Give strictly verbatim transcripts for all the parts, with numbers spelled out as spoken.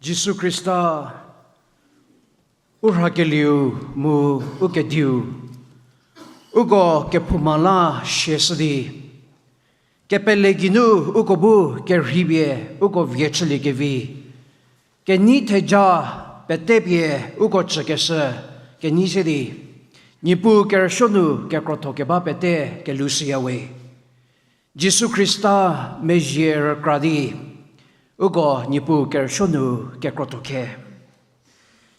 Jisu Khrista, u rhakelieu mu u kediu, uko kephouma la siashü di, kepele geinu uko bu kerheipie uko vie chüliekevi, kenei theja petepie uko chükeshü kenei se di, Niepuu kerüsuo nu kekrotho keba pete kelushüyawe. Jisu Khrista mezhie rükra di, uko Niepuu kerüsuo nu kekrotho khe.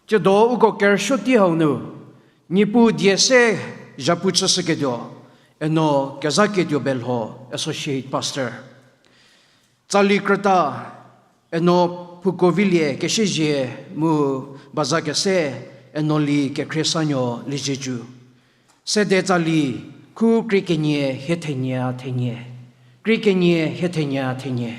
Tsiedo uko kerüsuo tei hau nu, Niepuu die se zhapu chüshüketuo, eno Kezhaketuo Belho, Associate Pastor. Tsali krüta, eno Phukovilie Kesiezie mu baza kese, eno Li Kekhrie Sanuo Liezietsu. Sede tsali khu krie kenie hie thenie thenie. Krie kenie hie thenie thenie.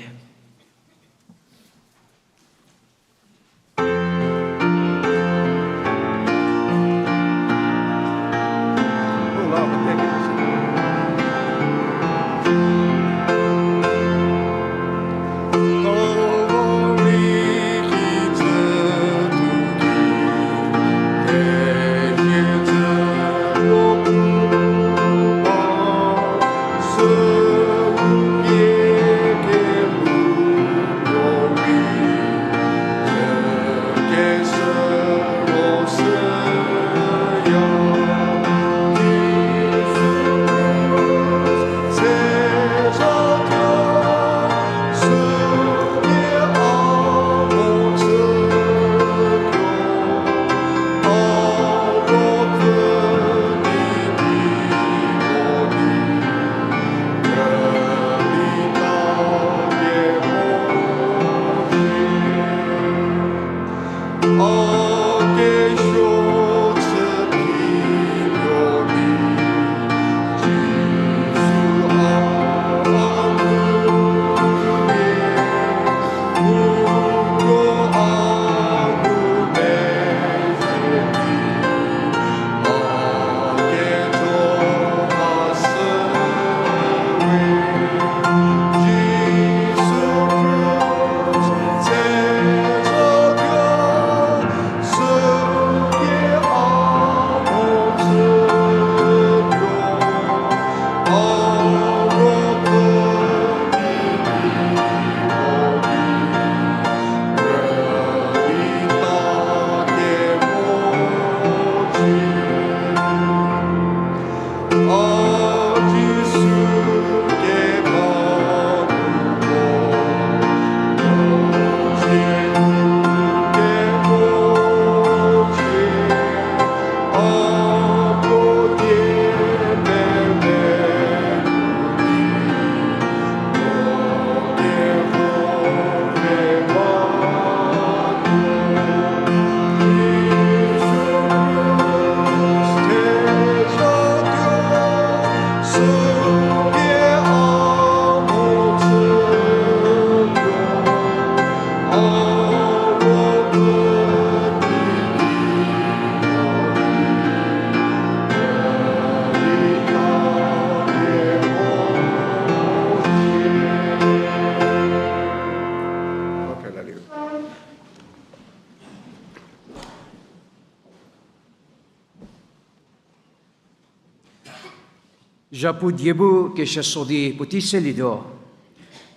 Zhapu die bu kesieso di puotei selietuo.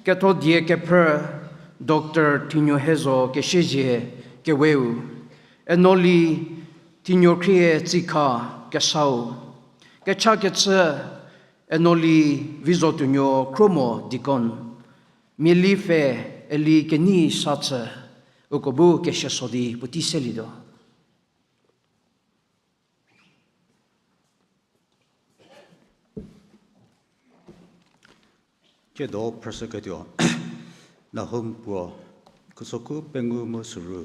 Ketho die kephrü Doctor Thinuo Hezo Kesiezie keweu, Enoli Thinuo Khrie Tsikha kesau, kechakechü Enoli Vizotuonuo Khromo deacon, miali pfhe Eli Kenei Satsü, uko bu kesieso di puotei selietuo. Tsiedo phrüshüketuo, Nahum puo, khusokhu pengou mu süru,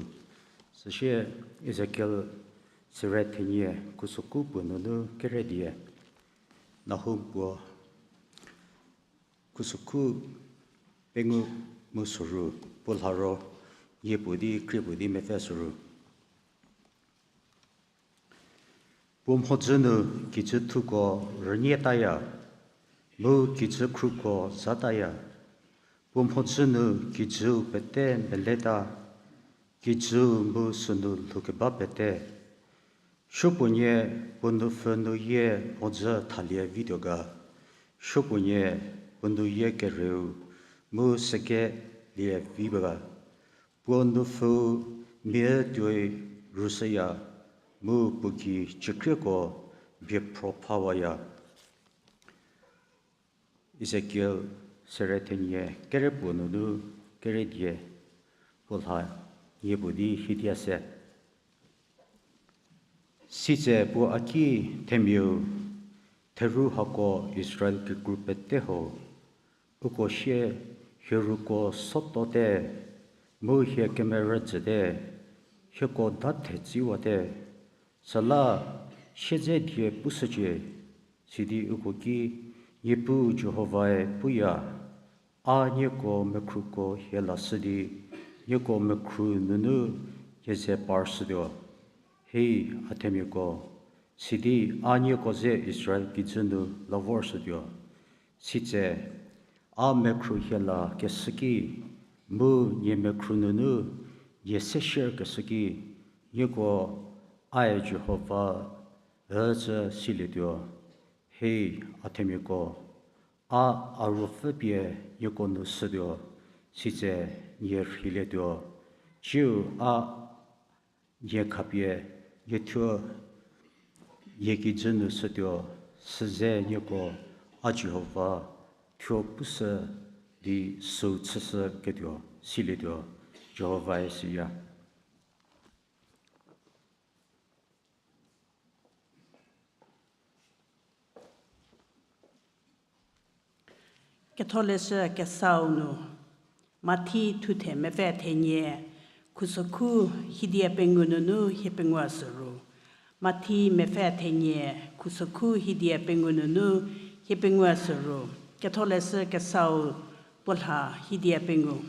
süsie Ezekiel süre thenie khusokhu puo nunu kere die. Nahum puo, khusokhu pengou mu süru, puo lha ro, nie puo di khrie puo di mepfü süru. Puo mhodzü nu kijü thuko rünietaya, mu kijü khruko zataya. Puo mhodzü nu kijüu pete meleta, Kijü mu sünu lhoukeba pete. Supuonie puo nupfü nu yie mhodzü thalie vituo ga. Supuonie puo nu yie kereu mu süke lie vi ba ga. Puo nupfüu mia tuoi rüshüya, mu puo gei chükrieko biephro phawaya. Ezekiel sere thenie kere puo nunu kere die puo lha nie puo di hidia se. Sitse puo a ki, themiau, theru hako Israel kikru pete ho, uko sie hieruko sotote, mu hie kemerüdzüte, hieko da thetsüwate, süla siedze die pushücie, sidi uko ki, Niepuu Jihovae puya, a nieko mekhruko hie lashü di, nieko mekhru nunu nie ze parshütuo. Hei, a themiako, sidi a nieko ze Israel kijü nu la vorshütuo. Sitse, a mekhru hie la keshü ki, mu nie mekhru nunu nie seshierkeshü ki, nieko ae Jihova ücü silietuo. Hei, a themiako, a a ruopfü pie nieko nu shütuo, sitse nie rheilietuo. Tsiu a nie khapie nie thuo nie kijü nu shütuo, süze nieko a Jihova thuo pushü di süu chüshüketuo silietuo, Jihovae siya. Ketholeshü Kesau nu, Mathi thuthe mepfü thenie, khusokhu hiedie pengou nunu hiepengou a süru. Mathi mepfü thenie, khusokhu hiedie pengou nunu hiepengou a süru. Ketholeshü Kesau puo lha hiedie pengou.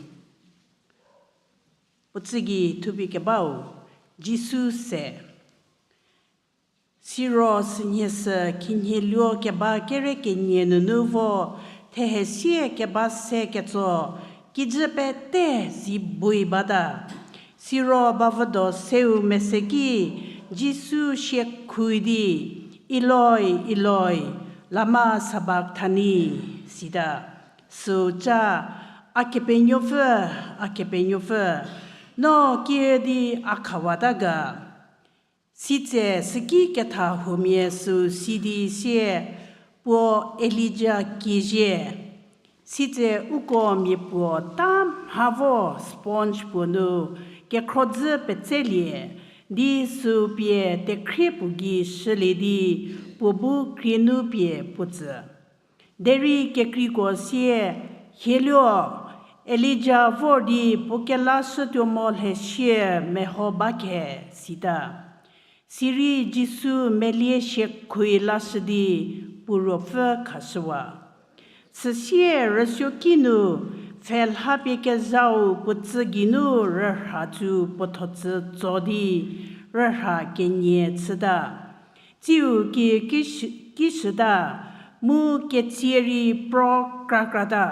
Puo tsügei thupie kebau, Jisu se. Siro sünhie sü khinhie luo keba kere kenie nunu vo thehesie keba se ketso, kijü pete zi bui bata. Siro bavüdo seu mese ki, Jisu sie khui di, Eloi, Eloi, lama sabakthani, sita. Süu ca, A Kepenuopfü, A Kepenuopfü, no kiüdi a khawata ga? Sitse süki ketha huomia süu si di sie, puo Elija kiezhie. Sitse uko mia puo ta mha vo sponge puo nu kekhrodzü petselie, di süu pie tekhrie puo gei shülie di puo bu krie nu pie puo tsü. Derei kekreiko sie, Hieluo, Elija vor di puo kelashütuo mo lhe sie meho ba khe, sita. Sirei Jisu melie sie khui lashü di puo ruopfü khashüwa. Süsie rüsuoki nu pfhe lhapie kezhau puo tsü geinu rürha tsu puo thotsü tso di rürha kenie chüta. Tsiu ki, ki shü, ki shüta, mu ketsie rei pro krakrata.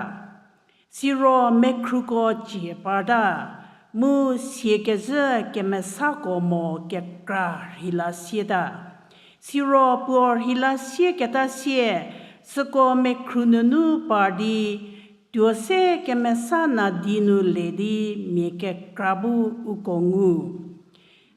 Siro mekhruko cie parta, mu sie kezhü kemesako mo kekra rheila sieta. Siro puo rheila sieketa sie, süko mekhru nunu par di, tuo se kemesa nadi nu le di mia kekra bu uko ngu.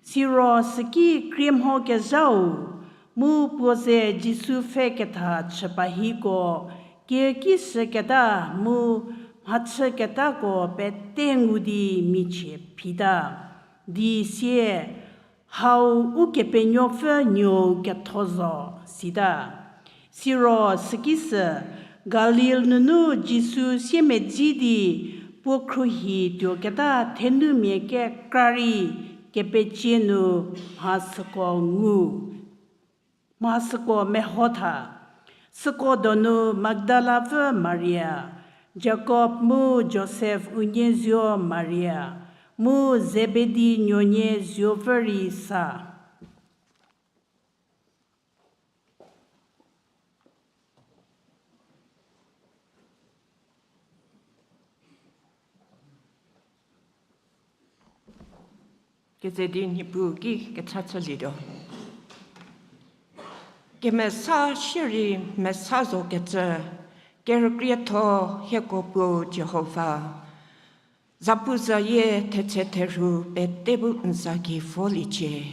Siro süki kriemho kezhau, mu puo ze Jisu pfhe ketha chüpahiko, kiüki shüketa mu mhachüketako pete ngu di michie phita, di sie, Hau Ukepenuopfü Nuou ketho zo, sita. Siro süki sü, Galil nunu Jisu siemedzi di puo khruohi tuoketa thenumia kekra rei kepecie nu mha süko ngu, mha süko meho tha. Süko donu Magdalapfü Maria, Jakob mu Josef unie zuo Maria, mu Zebedi nuonie zuopfü rei sa. Keze di Niepuu ki kecha chülietuo. Kemesa shierei mesa zokecü, kerükrietho hieko Puo Jihova. Zapuzayie thetse therhu pete bu n za gei voliecie.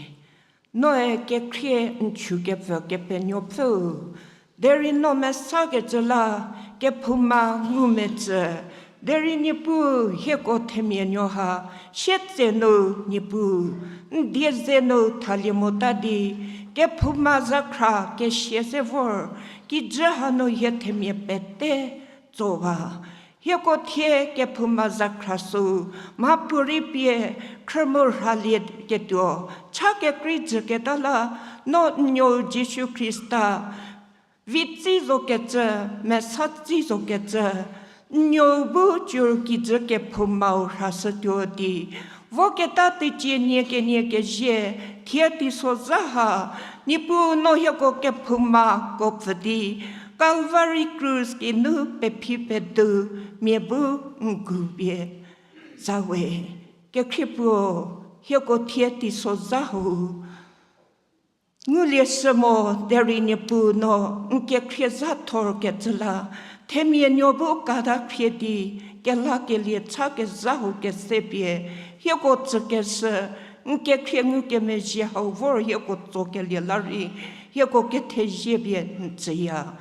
Noe kekhrie n chükepfü Kepenuopfüu, derei no mesakecü la kephouma ngumetsü, derei Niepuu hieko themia nuo ha sietse nu Niepuu, n die ze nu thalie mota di, kephouma zakhra kesia se vor, kijü hanu hie themia pete tsowa. Hieko thie kephouma zakhra süu mhapuorei pie khrümu rhalieketuo cha kekrei jüketa la, no n nuou Jisu Khrista vitsi zokecü, mesatsi zokecü, n nuou bu cür kijü kephoumau rhashütuo di, voketa teicie nie kenie kezie thie teisozha ha, Niepuu no hieko kephoumako pfü di, Calvary krus geinu pephi pedu mia bu n gu pie za we. Kekhrie Puo, hieko thie teisozha hau ngulie shü mo, derei Niepuu no n kekhrie zha thorkecü la, themia nuo bu kata khrie di, kelakelie cha kezha hau kese pie hieko tsükeshü, n kekhrie ngukemezhie hau vor hieko tsokelie la rei, hieko kethezie pie n tsüya.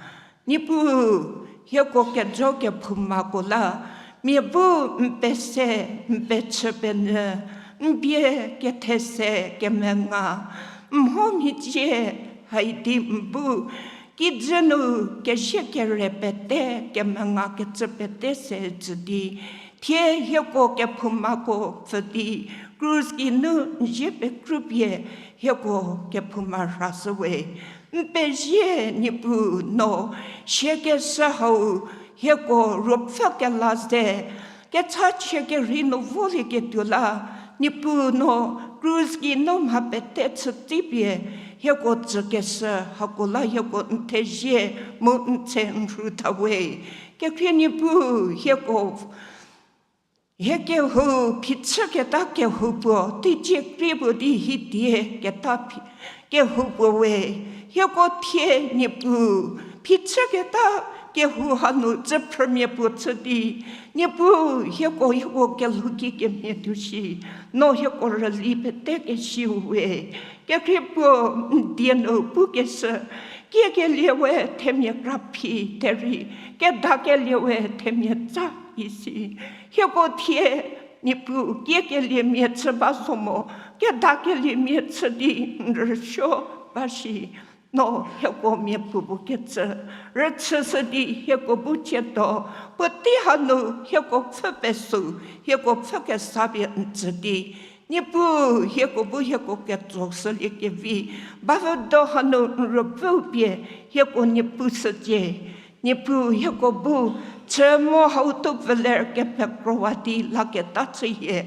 Niepuu, hieko kejo kephoumako la, mia bu n pese, n pechü penyü, n bie kethese kemenga, mho mhicie, haidi n bu kijü nu kezie kere pete kemengakecü pete se jü di, thie hieko kephoumako pfü di, krus geinu n zie pekrupie hieko kephouma rhashü we. N pezie Niepuu no siakeshü hau hieko ruopfü kela ze, kechachie kerhei nu volieketuo la, Niepuu no krus geinu mha pete chütipie hieko tsükeshü hako la hieko n thezie mu n tse n rhu tha we. Kekhrie Niepuu, hieko hie kehou phichüketa kehou puo, teicie krei puo di hie die keta phi-, kehou puo we. Hieko thie Niepuu, phichüketa kehou hanu tsüphrümia puo chü di, Niepuu, hieko, hieko kelhou ki kemhie tuo shi, no hieko rüli pete kesiu we. Kekhrie Puo, n die nu pukeshü, kiekelie we themia kraphi derei, kedakelie we themia tsa isi. Hieko thie, Niepuu, kiekelie mia chü ba zo mo, kedakelie mia chü di n rüsuo ba shi. No hieko mia puopuo kecü rüchüshü di hieko bu tsiedo, puotei hanu hieko pfhü pesü, hieko pfhü kesa pie n tsü di, Niepuu, hieko bu hieko ketsoshülie kevi, bavüdo hanu n ruopfüu pie hieko Niepuu shücie. Niepuu, hieko bu chü mo hau tuo pfü ler kepekrowa di laketa chühie.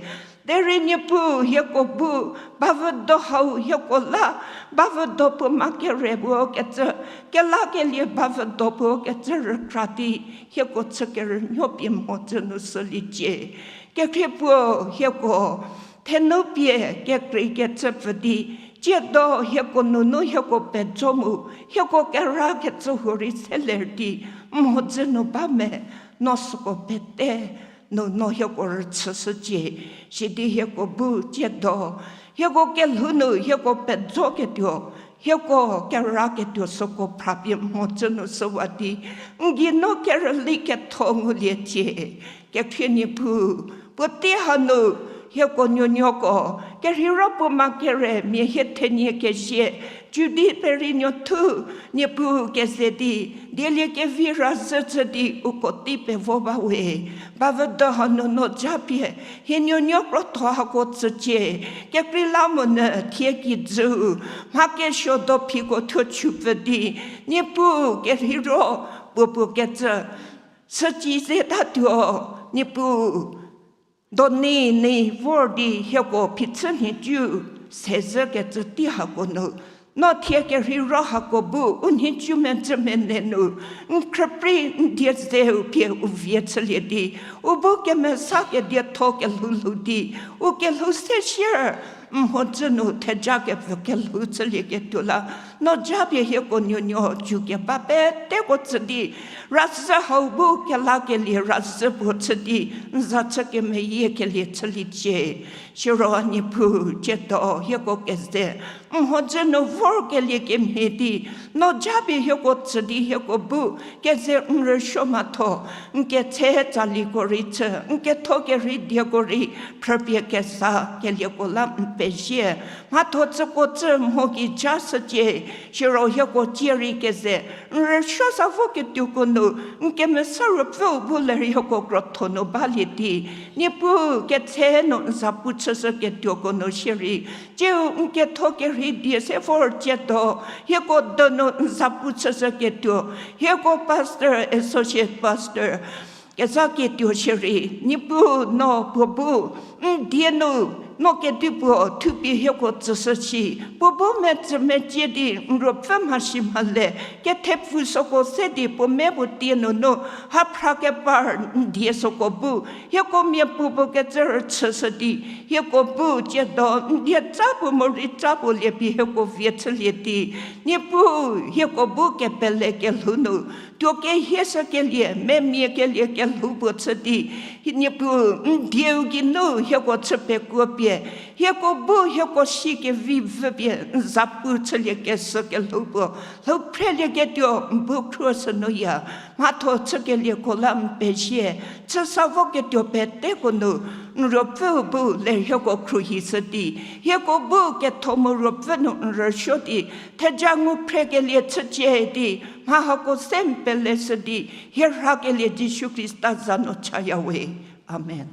Derei Niepuu, hieko bu bavüdo hau hieko la, bavüdo puo ma kere puo kecü, kelakelie bavüdo puo kecü rükra di, hieko chü kerünuo pie mhodzü nu shüliecie. Kekhrie Puo, hieko thenu pie kekreikecü pfü di, tsiedo hieko nunu hieko pejo mu, hieko kerakecü huorei se ler di, mhodzü nu ba me, no süko pete nu no hieko rüchüshücie, sidi hieko bu tsiedo, hieko kelhou nu hieko pejoketuo, hieko keraketuo süko phrapie mhodzü nu shüwa di, n geinu kerüli ketho nguliecie. Kekhrie Niepuu, puotei hanu hieko nuonuoko kerheiro puo ma kere mia hie thenie kezie, Judi Perienuothu, Niepuu keze di, dielie kevi razhü chü di uko tei pevo ba we. Bavüdo hanu no japie hie nuonuo krotho hako tsücie. Kekreilamonyü thie kijüu mha kesuo do phiko thuo chupfü di, Niepuu kerheiro puo puo kecü süci zetatuo, Niepuu, doni ni vor di hieko phichü nhicu sezhükecü tei hako nu, no thie kerheiro hako bu u nhicu medzü mene nu, n khrüprei n die zeu pie u vie chülie di, u bu kemesa kedietho kelhou lhou di, u kelhou se sier mhodzü nu theja kepfü kelhou chülieketuo la, no japie hieko nuonuo jukeba peteko tsü di, razhü hau bu kelakelie razhü puo chü di, n za chü kemeyiekelie chüliecie. Siro Niepuu, tsiedo hieko keze mhodzü nu vorkelie kemhie di, no japie hieko tsü di hieko bu keze n rüsuo mhatho, n ketse tsaliko rei chü, n ketho kerhei dieko rei phrüpie keza kelieko la n pezie. Mhatho tsüko tsü mho gei ja shücie, siro hieko tsie rei keze n rüsuo sa voketuoko nu, n Kemesa Ruopfüu bu lerei hieko krotho nu balie di, Niepuu ketse nu n zapu chüshüketuoko nu shierei, tsiu n ketho kerhei die se vor tsiedo, hieko donu n zapu chüshüketuo, hieko pastor, associate pastor, kezhaketuo shierei, Niepuu no puo bu n die nu, no kedi puo thupie hieko tsüshü shi, puo bu metsü mecie di n ruopfü mhasi mhale, kethepfu süko se di puo me puo tie nunu, ha phra kepar n die süko bu, hieko miapuo puo kecü rüchüshü di, hieko bu tsiedo n die tsa puo morei tsa puo lie pie hieko vie chülie di, Niepuu hieko bu kepele kelhou nu, tuo kehieshükelie, memia kelie kelhou puo chü di, Niepuu n dieu geinu hieko chü pekuo pie, hieko bu hieko si kevi vüpie n zapu chülie keshü kelhou puo, lhou phrelieketuo n bu khruoshü nuya, mhatho chükelieko la n pezie, chü sa voketuo peteko nu, n ruopfüu bu lerei hieko khruohishü di, hieko bu ketho mu ruopfü nu n rüsuo di, theja ngu phrekelie chücie di, mha hako se n peleshü di, hie rhakelie Jisu Khrista za nu chaya we. Amen.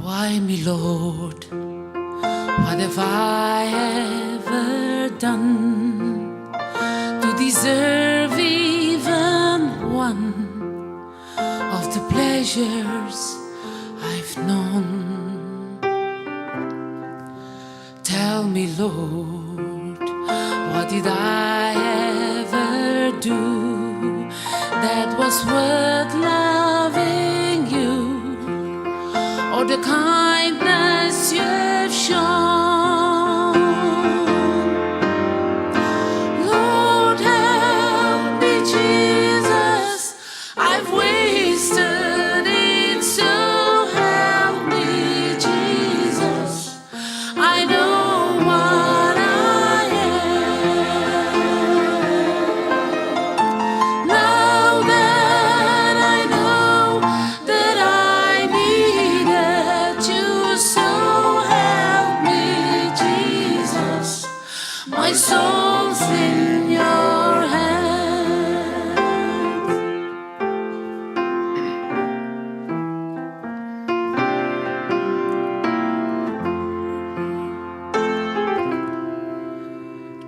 Why me, Lord? What have I ever done to deserve even one of the pleasures I've known? Tell me, Lord, what did I ever do that was worth loving you, or the kindness you've shown? Lord, help me, Jesus. I've wasted it, so help me, Jesus. I know what I am. Now that I know that I needed you, so help me, Jesus. My soul's in your hands.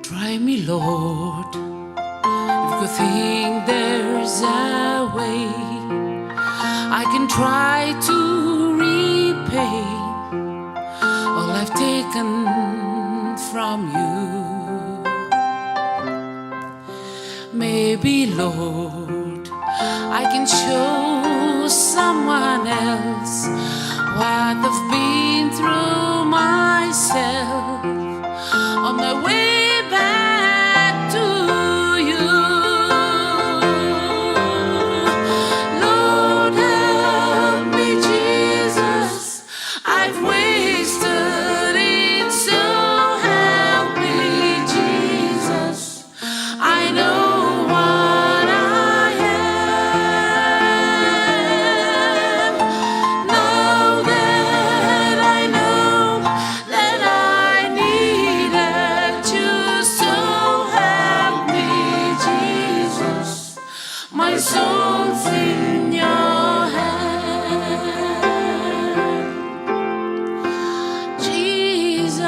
Try me, Lord, if you think there's a way I can try to repay all I've taken from you. Maybe, Lord, I can show someone else what I've been through myself on my way back to you. Lord, help me, Jesus. I've wasted it, so help me, Souls in your hand, Jesus,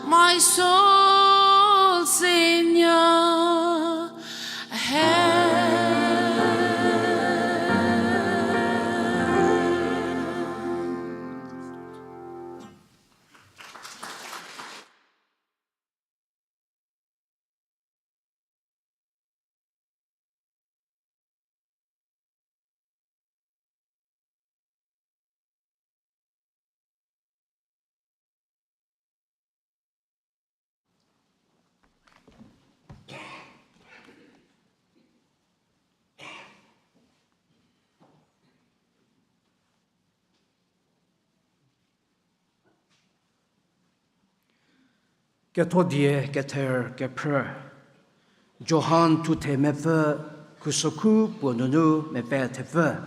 my soul's in your hand. Kethodie kether kephrü. Johan thuthe mepfü, khusokhu puo nunu mepfü thepfü.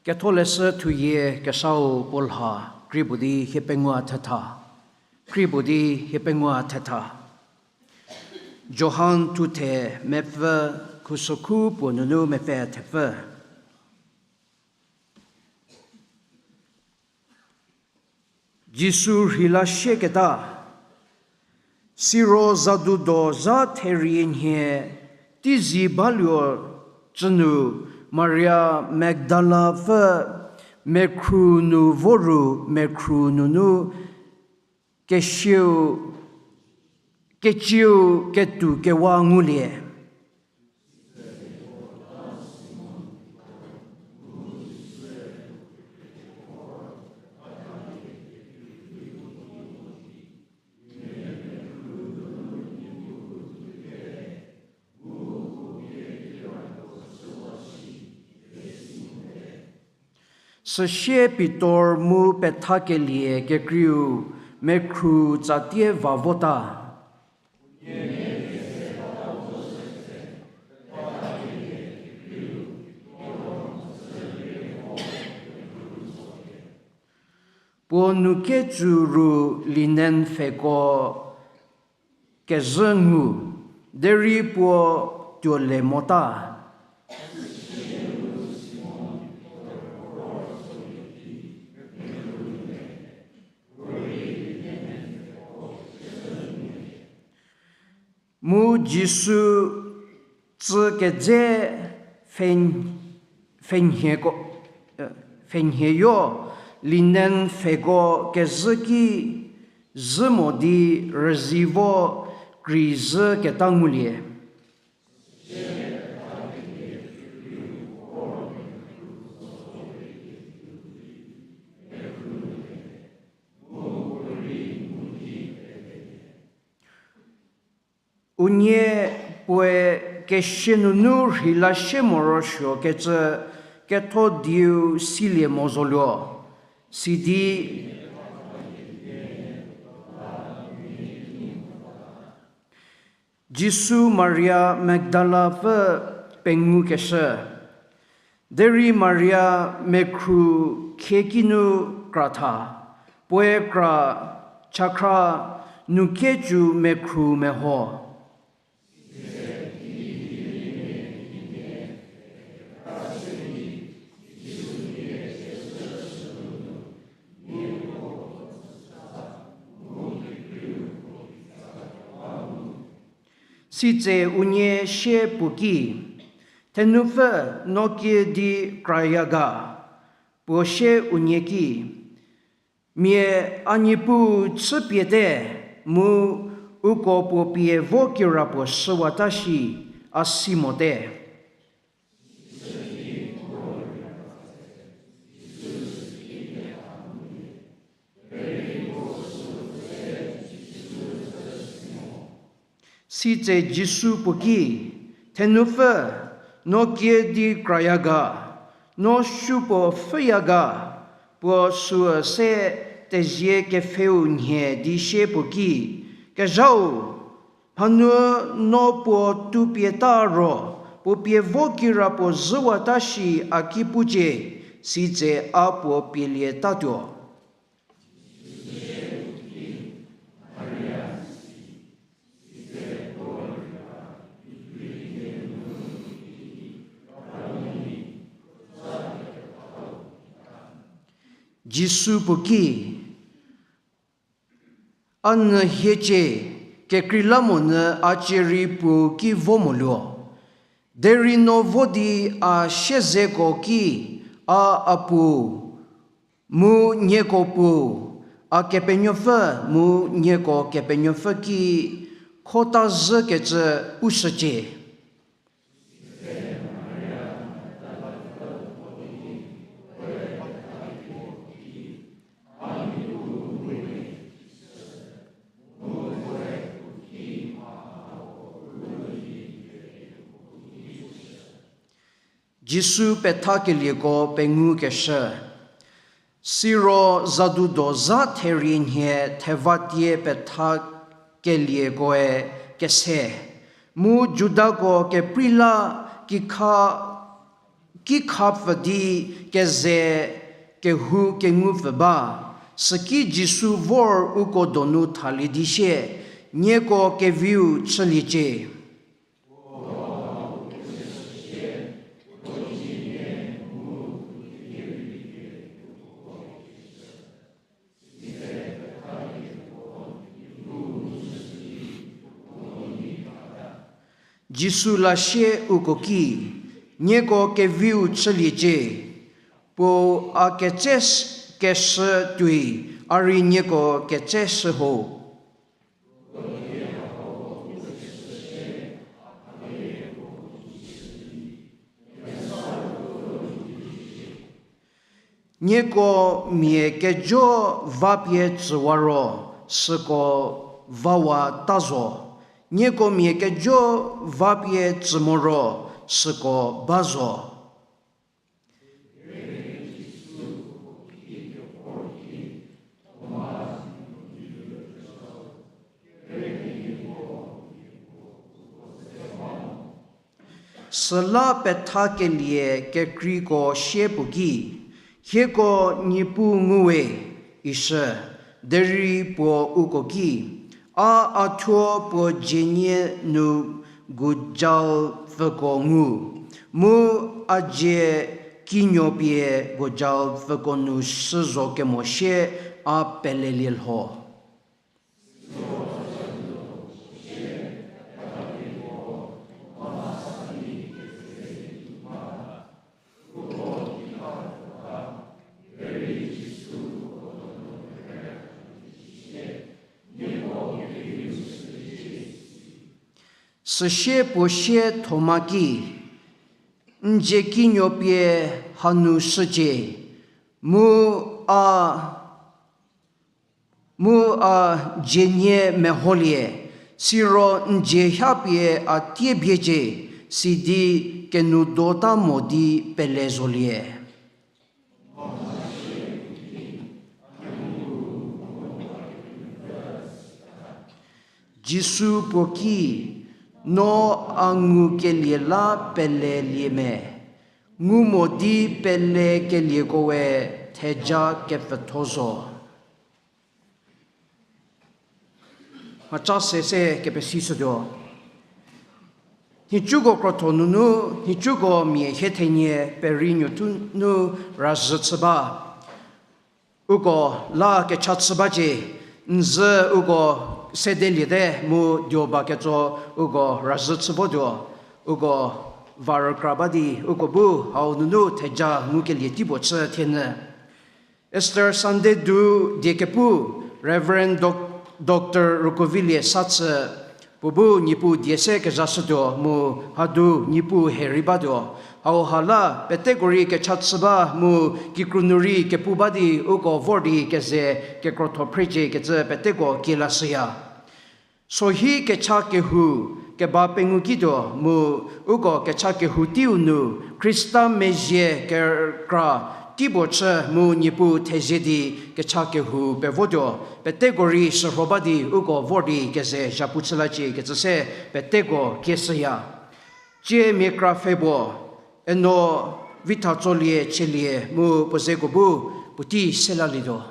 Ketholeshü thuyie kesau puo lha, kri puo di hie pengou thetha. Kri puo di hie pengou thetha. Johan thuthe mepfü, khusokhu puo nunu mepfü thepfü. Jisu rheila sieketa. Siro zadudo zha therie nhie teizie baluo cünu Maria Magdala pfü mekhru nu voru mekhru nunu kesieu, kecieu ketuo kewa ngulie. Süsie Pitor mu pethakelie kekreiu mekhru tsatie va vota. Puo nu kecü ru linen pfheko kezhü ngu, derei puo tuo le mota. Mu Jisu tsü kedze pfhen-, pfhenhieko, pfhenhieyo linen pfheko kezhü ki zhü mo di rüzi vo kri zhü keta ngulie. Unie puoe kesia nunu rheila sie morosuokecü ketho dieu silie mo zoluo, sidi Jisu Maria Magdala pfü pengou keshü. Derei Maria mekhru khieki nu kra tha, puoe kra chakhra nu kecü mekhru meho. Sitse unie sie puo ki, Thenupfü, no kie di kraya ga? Puo sie unie ki, Mia a Niepuu chüpiete, mu uko puo pie vo kirapuo shüwata shi a si mote. Sitse Jisu puo ki, Thenupfü, no kie di kraya ga? No supuo pfhüya ga? Puo süu se tezie kepfheu nhie di sie puo ki, Kezhau, mhanuü no puo tupieta ro, puo pie vo kirapuo zhüwata shi a ki pucie, sitse a puo pielietatuo. Jisu puo ki, A nyü hiecie, kekreilamonyü a cie rei puo ki vo moluo. Derei no vo di a siezeko ki, A a Puo, mu nieko Puo, a Kepenuopfü, mu nieko Kepenuopfü ki khota zhükecü pushücie. Jisu pethakelieko pengukeshü. Siro zadudo zha therie nhie thevatie pethakeliekoe kese, mu Judako keprei la kikha, kikhapfü di keze kehou kengupfü ba. Süki Jisu vor uko donu thalie di sie, Nieko keviu chüliecie. Jisu lasie uko ki, Nieko keviu chüliecie. Puo a ketse s-, keshü tuoi, a rei nieko ketseshü ho. Nieko mia kejo vapie tsüwa ro, süko vawa ta zo. Nieko mia kejo vapie tsü moro, süko ba zo. Süla pethakelie kekreiko sie puo ki, Hieko Niepuu ngu we, ishü. Derei puo uko ki, A a thuo puo dzie nie nu gujalpfüko ngu, mu a dzie kinuo pie gujalpfüko nu shü zo kemo sie a pelelie lho. Süsie puo sie Thoma ki, N dzie kinuo pie hanu shücie, mu a, mu a dzie nie meholie, siro n dzie ha pie a tie biecie, sidi kenoudota mo di pele zolie. Jisu puo ki, No a ngukelie la pelelie me? Ngu mo di pelekelieko we theja kepfütho zo. Mhaca se se kepesishütuo. Nhicuko krotho nunu, nhicuko mia hie thenie peri nuothu nu razhü chü ba. Uko la kecha chü bacie, n zhü uko sedeliete mu dioba ketso uko razhü chü votuo, uko va rükra ba di uko bu hau nunu theja ngukelie tei puo chü thienyü. Easter Sunday du die kepu Reverend Doc-, Doctor Rükovilie Sathü puo bu Niepuu die se kezashütuo mu hadu Niepuu heri batuo. Hauha la peteko rei kecha chü ba mu kikru nu rei kepu ba di uko vor di keze kekrotho phrecie kecü peteko kielashüya. Sohi kecha kehou keba pengou kituo mu uko kecha kehou teiu nu Khrista mezhie kerükra tei puo chü mu Niepuu thezie di kecha kehou pevotuo, peteko rei shürho ba di uko vor di keze zhapu chü lacie kecü se peteko kieshüya. Tsie mia kra pfhe puo, eno Vithatsolie Chielie mu puo zeko bu puotei selalietuo.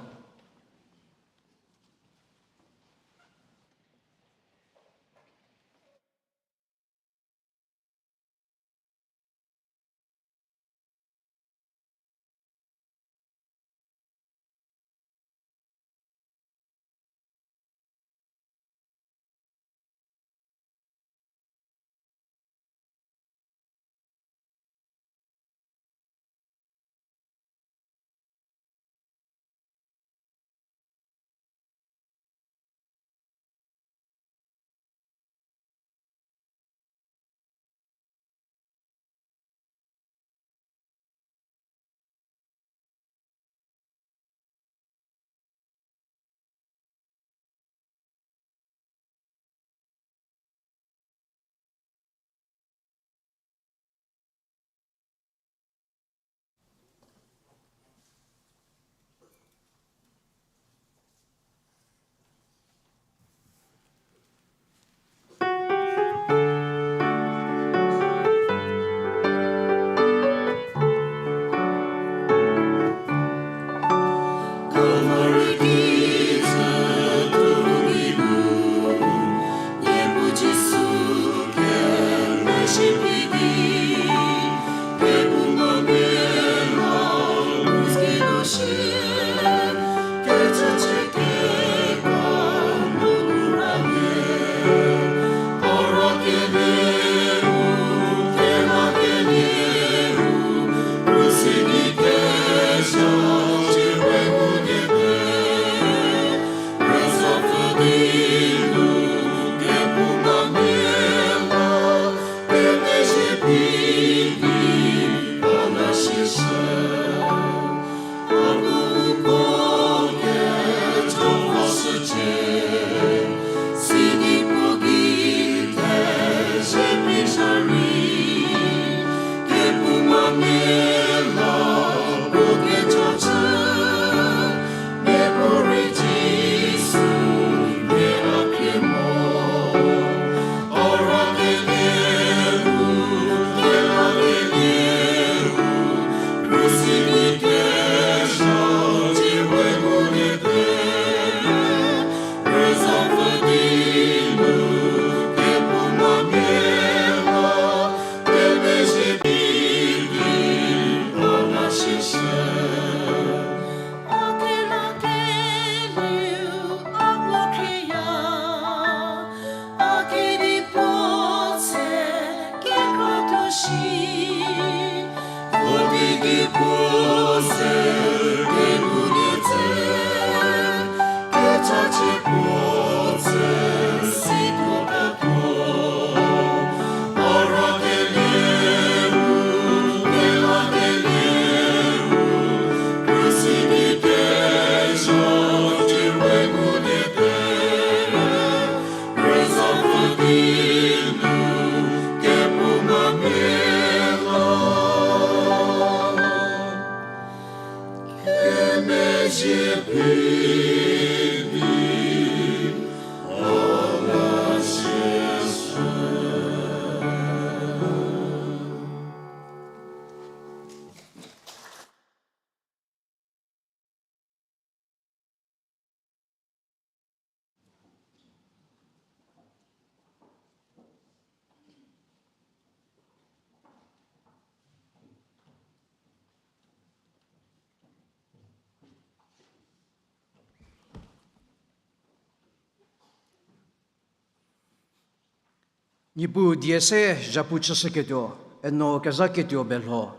Niepuu die se zhapu chüshüketuo, eno kezhaketuo Belho,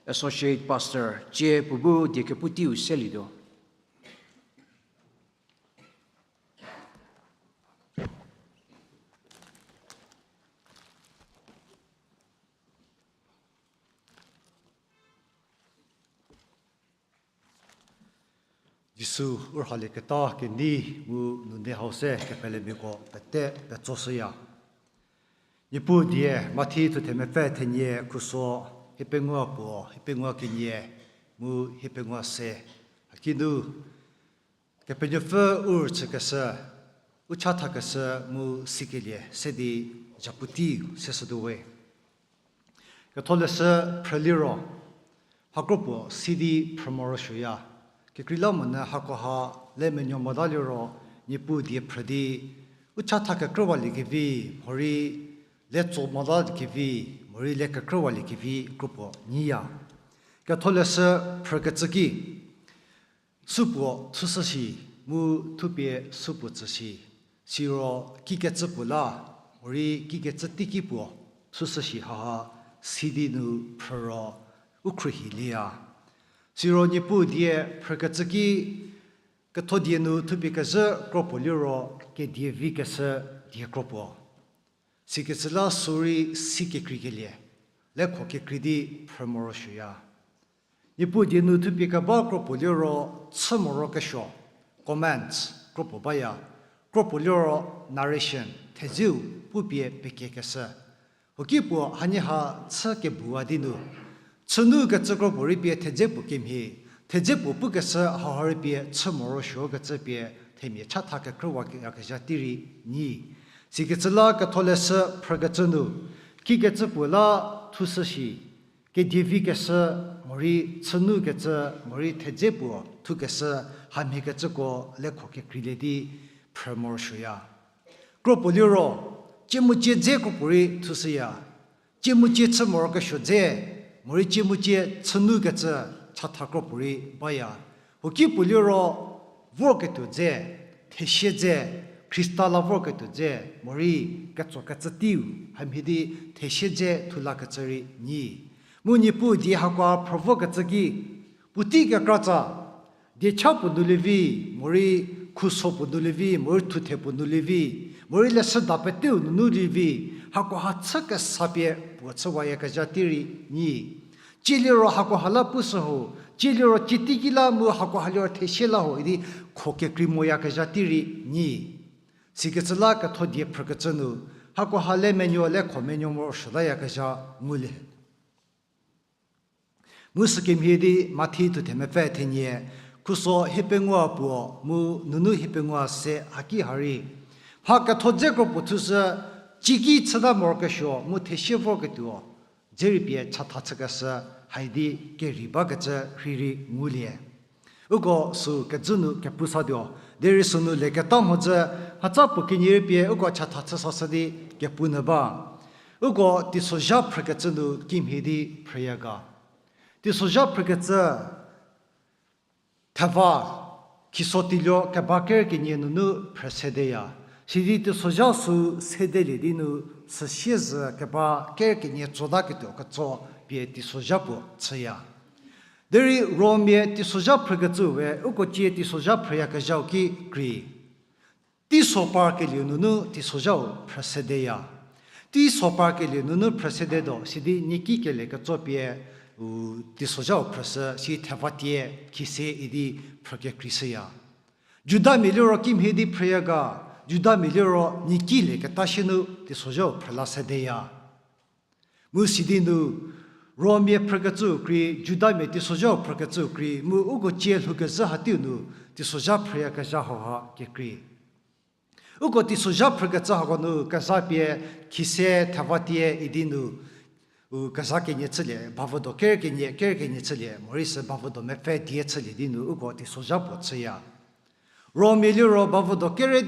Associate Pastor, cie puo bu die kepu teiu selietuo. Jisu u rhalieketa kenei mu nune hau se kepelemiako pete petsoshüya. Niepuu die Mathi thuthemepfü thenie khuso hiepengou puo, hiepengou kenie mu hiepengou se. Hakinu Kepenuopfü u rüchükeshü, u chathakeshü mu sikelie se di zhapu teiu seshütuo we. Ketholeshü phrüliro, mha kropuo si di phrü morosuoya. Kekreilamonyü hakoha le menuo mota liro, Niepuu die phrü di, u chatha kekrüwaliekevi, morei le tso motaliekevi, morei le kekrüwaliekevi kropuo nyiya. Ketholeshü phrükecü ki, supuo thushü shi, mu thupie supuo tsü shi, siro kikecü puo la, morei kikecü teiki puo thushü shi haha, si di nu phrü ro u khruohi lieya. Siro Niepuu die phrükecü ki, ketho die nu thupie kezhü kropuo liro, kedie vikeshü die kropuo. Sikecü la sürei si kekreikelie, lekho kekrei di phrü morosuoya. Niepuu die nu thupie keba kropuo liro, chü morokesuo, comments kropuo baya, kropuo liro narration, thedzeu pupie pekiekeshü. Huoki puo hanie ha chü kebua di nu, chünu kecü kropuo rei pie thedze puo kemhie, thedze puo pukeshü hauha rei pie chü morosuokecü pie themia chatha kekrüwayakezha tei rei nyi. Sikecü la ketholeshü phrükecü nu, kikecü puo la thushü shi, kedie vikeshü, morei chünu kecü, morei thedze puo thukeshü, hamhiekecüko lekho kekreilie di phrü morosuoya. Kropuo liro, ciemucie dze kropuo rei thushüya. Ciemucie chü morokesuo dze, morei ciemucie chünu kecü chatha kropuo rei baya. Huoki puo liro, vorketuo dze, thesie dze, Khrista la vorketuo dze, morei ketsokecü teiu, hamhie di thesie dze thulakecü rei nyi. Mu Niepuu die hakoha phrü vokecü ki, puotei kekratsa, diecha puo nu lievi, morei khuso puo nu lievi, morei thuthe puo nu lievi, morei leshüda peteu nunu lievi, hakoha chü kesa pie puo chüwayakezha tei rei nyi. Cie liro hakoha la pushü ho, cie liro cie teiki la mu hakoha liro thesie la ho idi kho kekrei moyakezha tei rei nyi. Sikecü la ketho die phrükecü nu, hakoha le menuo lekho menuo morosuotayakezha ngulie. Mu sükemhie di Mathi thuthemepfü thenie, khuso hiepengou puo mu nunu hiepengou se haki ha rei, mha ketho dze kropuo thushü, cieki chüta morokesuo mu thesie vorketuo dze rei pie chatha chükeshü, haidi kerei bakecü rheirei ngulie. Uko sü kejü nu kepu satuo, derei sünu leketa mhodzü, mhatsa puo kenie rei pie uko chatha chü sashü di kepu nyü ba. Uko teisozha phrükecü nu kimhie di phrüya ga. Teisozha phrükecü theva, khiso teiluo keba ker kenie nunu phrü sedeya. Sidi teisozha sü sedelie di nu süsie zhü keba ker kenie tsotaketuo ketso pie teisozha puo chüya. Derei Rommia teisozha phrükecüe uko cie teisozha phrüyakezhau ki krei. Teiso parkelieu nunu teisozhau phrü sedeya. Teiso parkelieu nunu phrü sedetuo, sidi niaki kele ketso pie, u, teisozhau phrüshü, si thevatie, khise idi phrü kekreishüya. Judamia liro kimhie di phrüya ga, Judamia liro niaki le keta sie nu teisozhau phrü la sedeya. Mu sidi nu, Rommia phrükecüu krei, Judamia teisozhau phrükecüu krei, mu uko cie lhoukezhü hateiu nu, teisozha phrüyakezha hauha kekrei. Uko teisozha phrükecü hako nu kezha pie khise thevatie idi nu, u kezha kenie chülie, bavüdo ker kenie, ker kenie chülie, morei sü bavüdo mepfü die chülie di nu uko teisozha puo chüya. Rommia liro bavüdo ker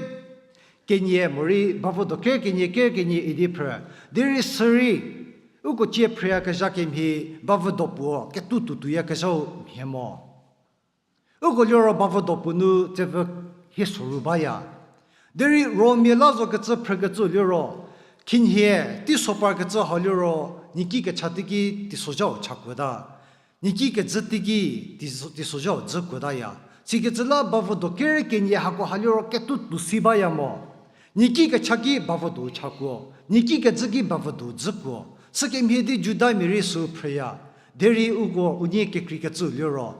kenie, morei bavüdo ker kenie, ker kenie idi phrü. Derei sürei, uko cie phrüyakezha kemhie bavüdo puo ketuo tuotuoyakezhau mhie mo. Uko liro bavüdo puo nu tsevü hie soru baya. Derei Rommia la zokecü phrükecüu liro, khinhie, teiso parkecü hau liro, niaki kecha teiki teisozhau chakuota. Niaki kejü teiki teisozhau dzükuotaya. Sikecü la bavüdo ker kenie hako ha liro ketuo tuo si baya mo. Niaki kecha ki bavüdo chakuo, niaki kejü ki bavüdo dzükuo. Sükemhie di Judamia rei sü phrüya. Derei uko unie kekreikecüu liro,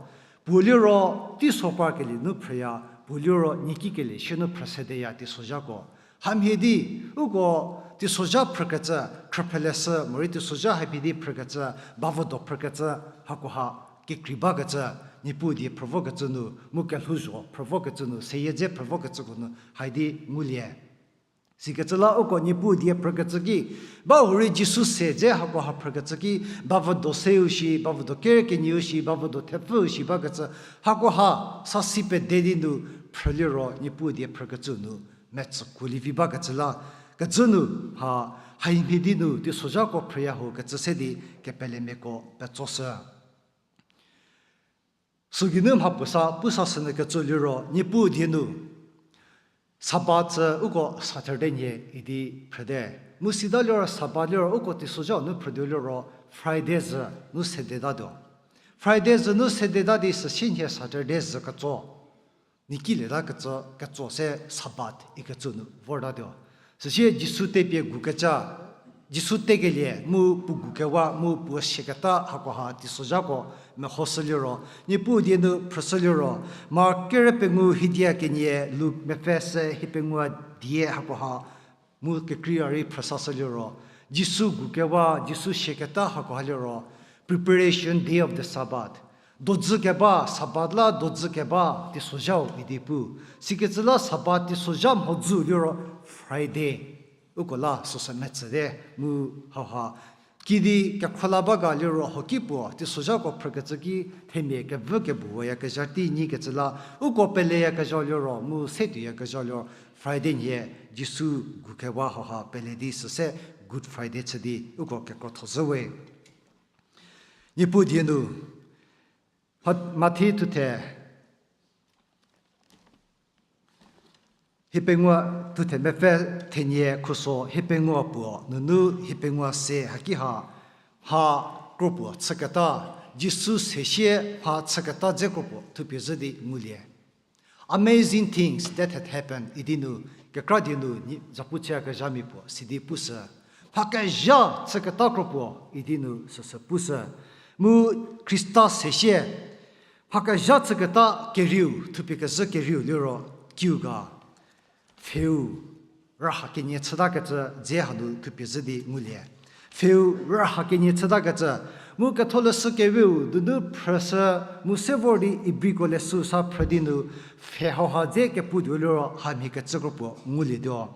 puo liro teiso parkelie nu phrüya, puo liro niaki kele sie nu phrü sedeya teisozhako. Hamhie di, uko teisozha phrükecü, khrüphrüleshü, morei teisozha hapie di phrükecü, bavüdo phrükecü, hakoha kekrei bakecü, Niepuu die phrü vokecü nu, mu kelhouzho phrü vokecü nu, seyie dze phrü vokecüko nu, haidi ngulie. Sikecü la uko Niepuu die phrükecü ki, bahurei Jisu se dze hakoha phrükecü ki, bavüdo seu shi, bavüdo ker kenieu shi, bavüdo thepfüu shi bakecü, hakoha sa si pede di nu phrü liro Niepuu die phrükecüu nu, metsükuo lievi bakecü la, kecü nu, ha, haimhie di nu teisozhako phrüya ho kecü se di kepelemiako petsoshü. Sügeinu mha puo sa, pu sa sünyü kecü liro, Niepuu die nu, Sabbath sü uko Saturday nhie idi phrüte. Mu sita liro Sabbath liro uko teisozhau nu phrütuo liro Friday zhü nu sedetatuo. Friday zhü nu sedeta di süsie nhie Saturday zhü ketso. Nikilieta kecü, ketso se Sabbath ikecü nu vortatuo. Süsie Jisu tepie gukeca, Jisu tekelie mu puo gukewa mu puo siaketa hakoha teisozhako mehoshü liro, Niepuu die nu phrüshü liro, Mark kere pengou hiedia kenie, Luk mepfü se hiepengou die hakoha mu kekreiya rei phrüsashü liro, Jisu gukewa, Jisu siaketa hakoha liro, Preparation Day of the Sabbath. Dozü keba, Sabbath la dozü keba, teisozhau idi pu. Sikecü la Sabbath teisozha mhodzü liro Friday. Uko la süsü metsüte mu hauha. Kidi kekhola ba ga liro hoki puo, teisozhako phrükecü ki themia kevü kebuwayakezha tei nyikecü la, uko peleyakezha liro, mu setuoyakezha liro, Friday nhie, Jisu gukewa hauha pele di süse Good Friday chü di, uko kekrotho zhü we. Niepuu die nu, Mathi thuthe, hiepengou thuthe mepfü thenie khuso hiepengou puo, nunu hiepengou se haki ha, mha kropuo chüketa, Jisu sesie mha chüketa dze kropuo thupie zhü di ngulie. Amazing things that had happened idi nu, kekra die nu, zapu chüyakezhamia puo sidi pushü. Mha kezha chüketa kropuo idi nu süsü pushü. Mu Khrista sesie, mha kezha chüketa kerieu, thupie kezhü kerieu liro, kiu ga, pfheu, rüha kenie chütakecü dze hanu thupie zhü di ngulie. Pfheu, rüha kenie chütakecü, mu Ketholeshü Kewe-u donu phrüshü, mu se vor di Ibriko leshüu sa phrü di nu, pfhe hauha dze keputuo liro hamhie kecü kropuo ngulietuo.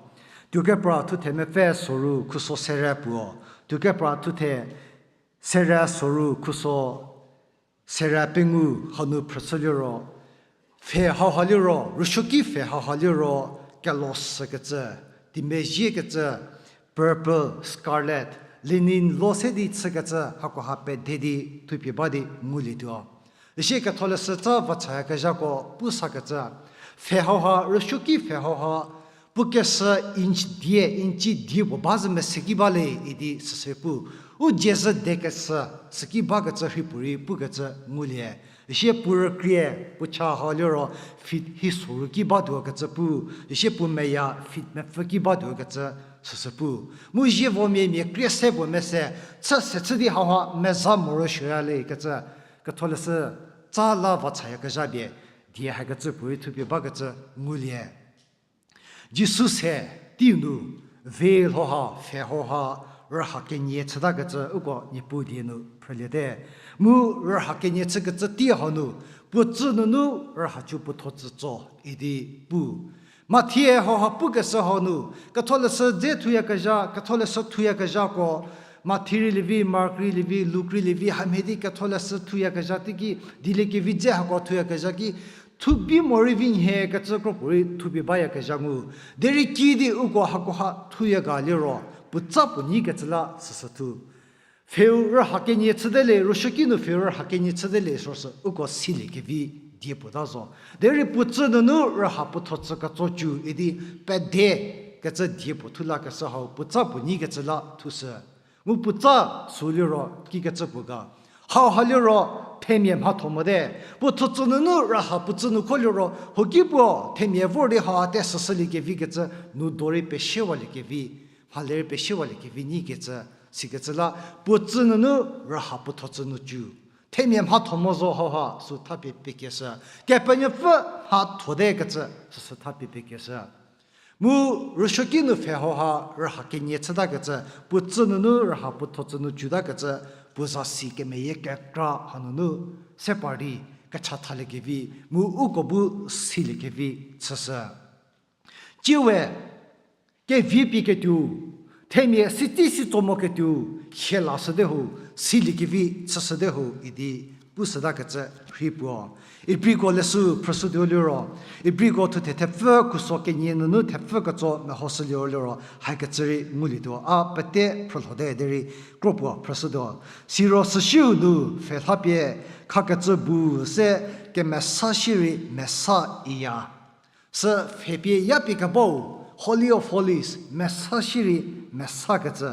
Tuokepra thuthe mepfü soru khuso sere puo, tuokepra thuthe sere soru khuso sere pengou hanu phrüshü liro, pfhe hauha liro, rüsuoki pfhe hauha liro, kelo sükecü, timezhiekecü, purple, scarlet, linen lo se di chükecü, hakoha pede di thupie ba di ngulietuo. Isie Ketholeshü tsa vachayakezhako pusakecü, pfhe hauha, rüsuoki pfhe hauha, pukeshü inch die, inch die puo ba zü mese ki ba le idi süsü pu. U dzie zü dekeshü, süki bakecü rhei puorei pukecü ngulie. Isie puo rükrie, puo cha ha liro feet hi sorou ki batuokecü pu. Isie puo meya feet mepfü ki batuokecü süsü pu. Mu zievomia mia krie se puo mese, chü se chü di hauha meza morosuoya le kecü, ketholeshü tsa la va chayakezha pie, die hakecü puorei thupie bakecü ngulie. Jisu se teiu nu, veil hauha, pfhe hauha, rüha kenie chütakecü uko Niepuu die nu phrüliete. Mu rüha kenie chükecü tei hanu, puo tsü nunu rüha cü puo tho tsü tso idi pu. Mathi hauha pukeshü hanu, ketholeshü dze thuyakezha, ketholeshü thuyakezhako, Mathi rei lievi, Mark rei lievi, Luk rei lievi, hamhie di ketholeshü thuyakezha teiki, dieliekevi dze hako thuyakezha ki, thubi morei vi nhie kecü kro puorei thupie bayakezha ngu. Derei kiüdi uko hakoha thuya ga liro, puotsa puo nyi kecü la süsü thu. Pfheu rüha kenie chüte le, rüsuoki nu pfheu rüha kenie chüte le süsü uko siliekevi die puo ta zo. Derei puo tsü nunu rüha puo tho tsü ketso cü idi pede kecü die puo thu lakeshü hau puotsa puo nyi kecü la thushü. Mu puotsa sü liro kikecü puo ga. Hauha liro themia mhatho mote. Puo tho tsü nunu rüha puo tsü nu kho liro, hoki puo themia vor di ha te süsüliekevi kecü, nu dorei pesiewaliekevi, mhale rei pesiewaliekevi nyi kecü, sikecü la, puo tsü nunu rüha puo tho tsü nu cü. Themia mhatho mo zo hauha sü thapie pekeshü. Kepenuopfü mhatho te kecü, süsü thapie pekeshü. Mu rüsuoki nu pfhe hauha rüha kenie chütakecü, puo tsü nunu rüha puo tho tsü nu cutakecü, puo zasi kemeyie kekra hanunu se par di kecha thaliekevi, mu uko bu siliekevi chüshü. Tsiewe, kevi pie ketuo, themia sitei sitso mo ketuo, hie lashüte ho, siliekevi chüshüte ho idi pushütakecü rhei puo. Ibriko leshü phrüshütuo liro, Ibriko thuthe thepfü khuso kenie nunu thepfü ketso mehoshü liro liro, hakecü rei ngulietuo a pete phrülhote derei kro puo phrüshütuo. Siro süshiu nu pfhe lha pie khakecü bu se kemesa shierei mesa iya. Sü pfhe pie yapie kebau, Holy of Holies, mesa shierei mesakecü.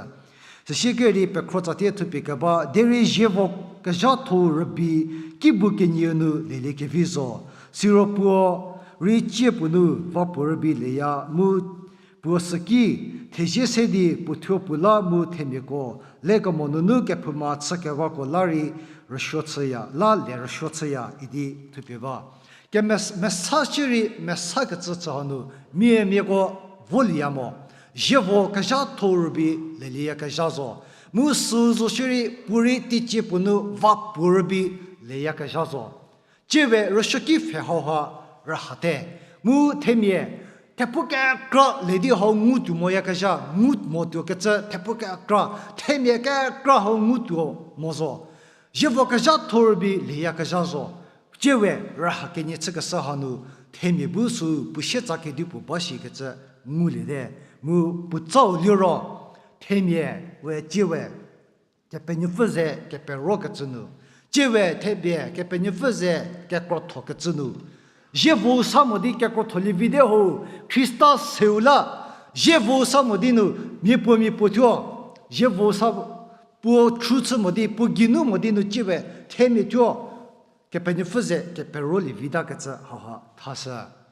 Süsie kerei pekhro tsatie thupie keba, derei zievo kezhatho rübei kibu kenieu nu leliekevi zo. Siro puo rei cie puo nu va puo rübei leya mu puo süki, thezie se di puo thuo puo la mu themiako lekemo nunu kephouma chükewako la rei rüsuo chüya, la le rüsuo chüya idi thupie ba. Keme-, mesa shierei mesakecü chü hanu, mia miako volieya mo. Zievo kezhatho rübei lelieyakezha zo. Mu sü zo shierei puorei teicie puo nu va puo rübei leyakezha zo. Tsiewe rüsuoki pfhe hauha rühate. Mu themia, thepu kekra le di hau ngutuo moyakezha, ngu motuokecü thepu kekra, themia kekra hau ngutuo mo zo. Zievo kezhatho rübei leyakezha zo. Tsiewe rüha kenie chükeshü hanu, themia bu sü puo sietsa kedipuo ba shikecü nguliete. Mu puotsau liro, themia we tsiewe Kepenuopfü ze keperokecü nu. Tsiewe themia Kepenuopfü ze kekrothokecü nu. Zievo sa mo di kekrotholie vite ho, Khrista seu la, zievo sa mo di nu, miapuo miapuo thuo, zievo sa puo chü chü mo di, puo geinu mo di nu tsiewe themia thuo, Kepenuopfü ze keperolie vitakecü hauha thashü.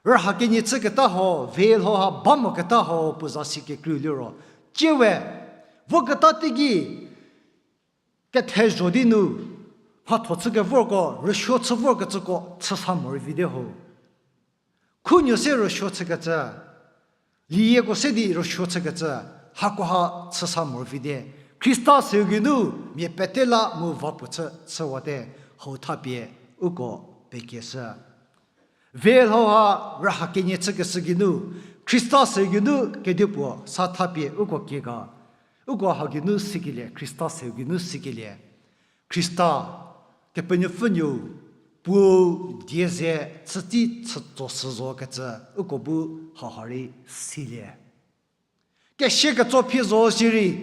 Rüha kenie chüketa ho, veil hauha ba moketa ho puo zasi kekreiu liro. Tsiewe, voketa teiki, kethezho di nu, mhatho chükevorko, rüsuo chü vorkecüko, chüsa morei vite ho. Khunuo se rüsuo chükecü, liyieko se di rüsuo chükecü, hakoha chüsa morei vite. Khrista seu geinu, mia pete la mu va puo chü chüwate, hau thapie, uko pekieshü. Veil hauha rüha kenie chükeshü geinu, Khrista seu geinu kedipuo sa thapie uko kiega, uko hau geinu sikelie, Khrista seu geinu sikelie. Khrista, Kepenuopfü nuou, puou die ze chütsi chütso shü zokecü, uko bu hauha rei silie. Kesie ketso phi zo shierei,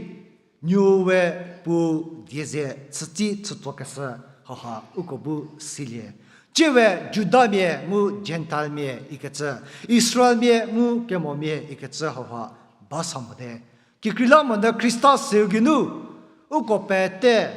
nuou we puou die ze chütsi chütsokeshü hauha uko bu silie. Tsie we Judamia mu Gentilemia ikecü, Israelmia mu kemomia ikecü hauha ba sa mote. Kekreilamonyü Khrista seu geinu, uko pete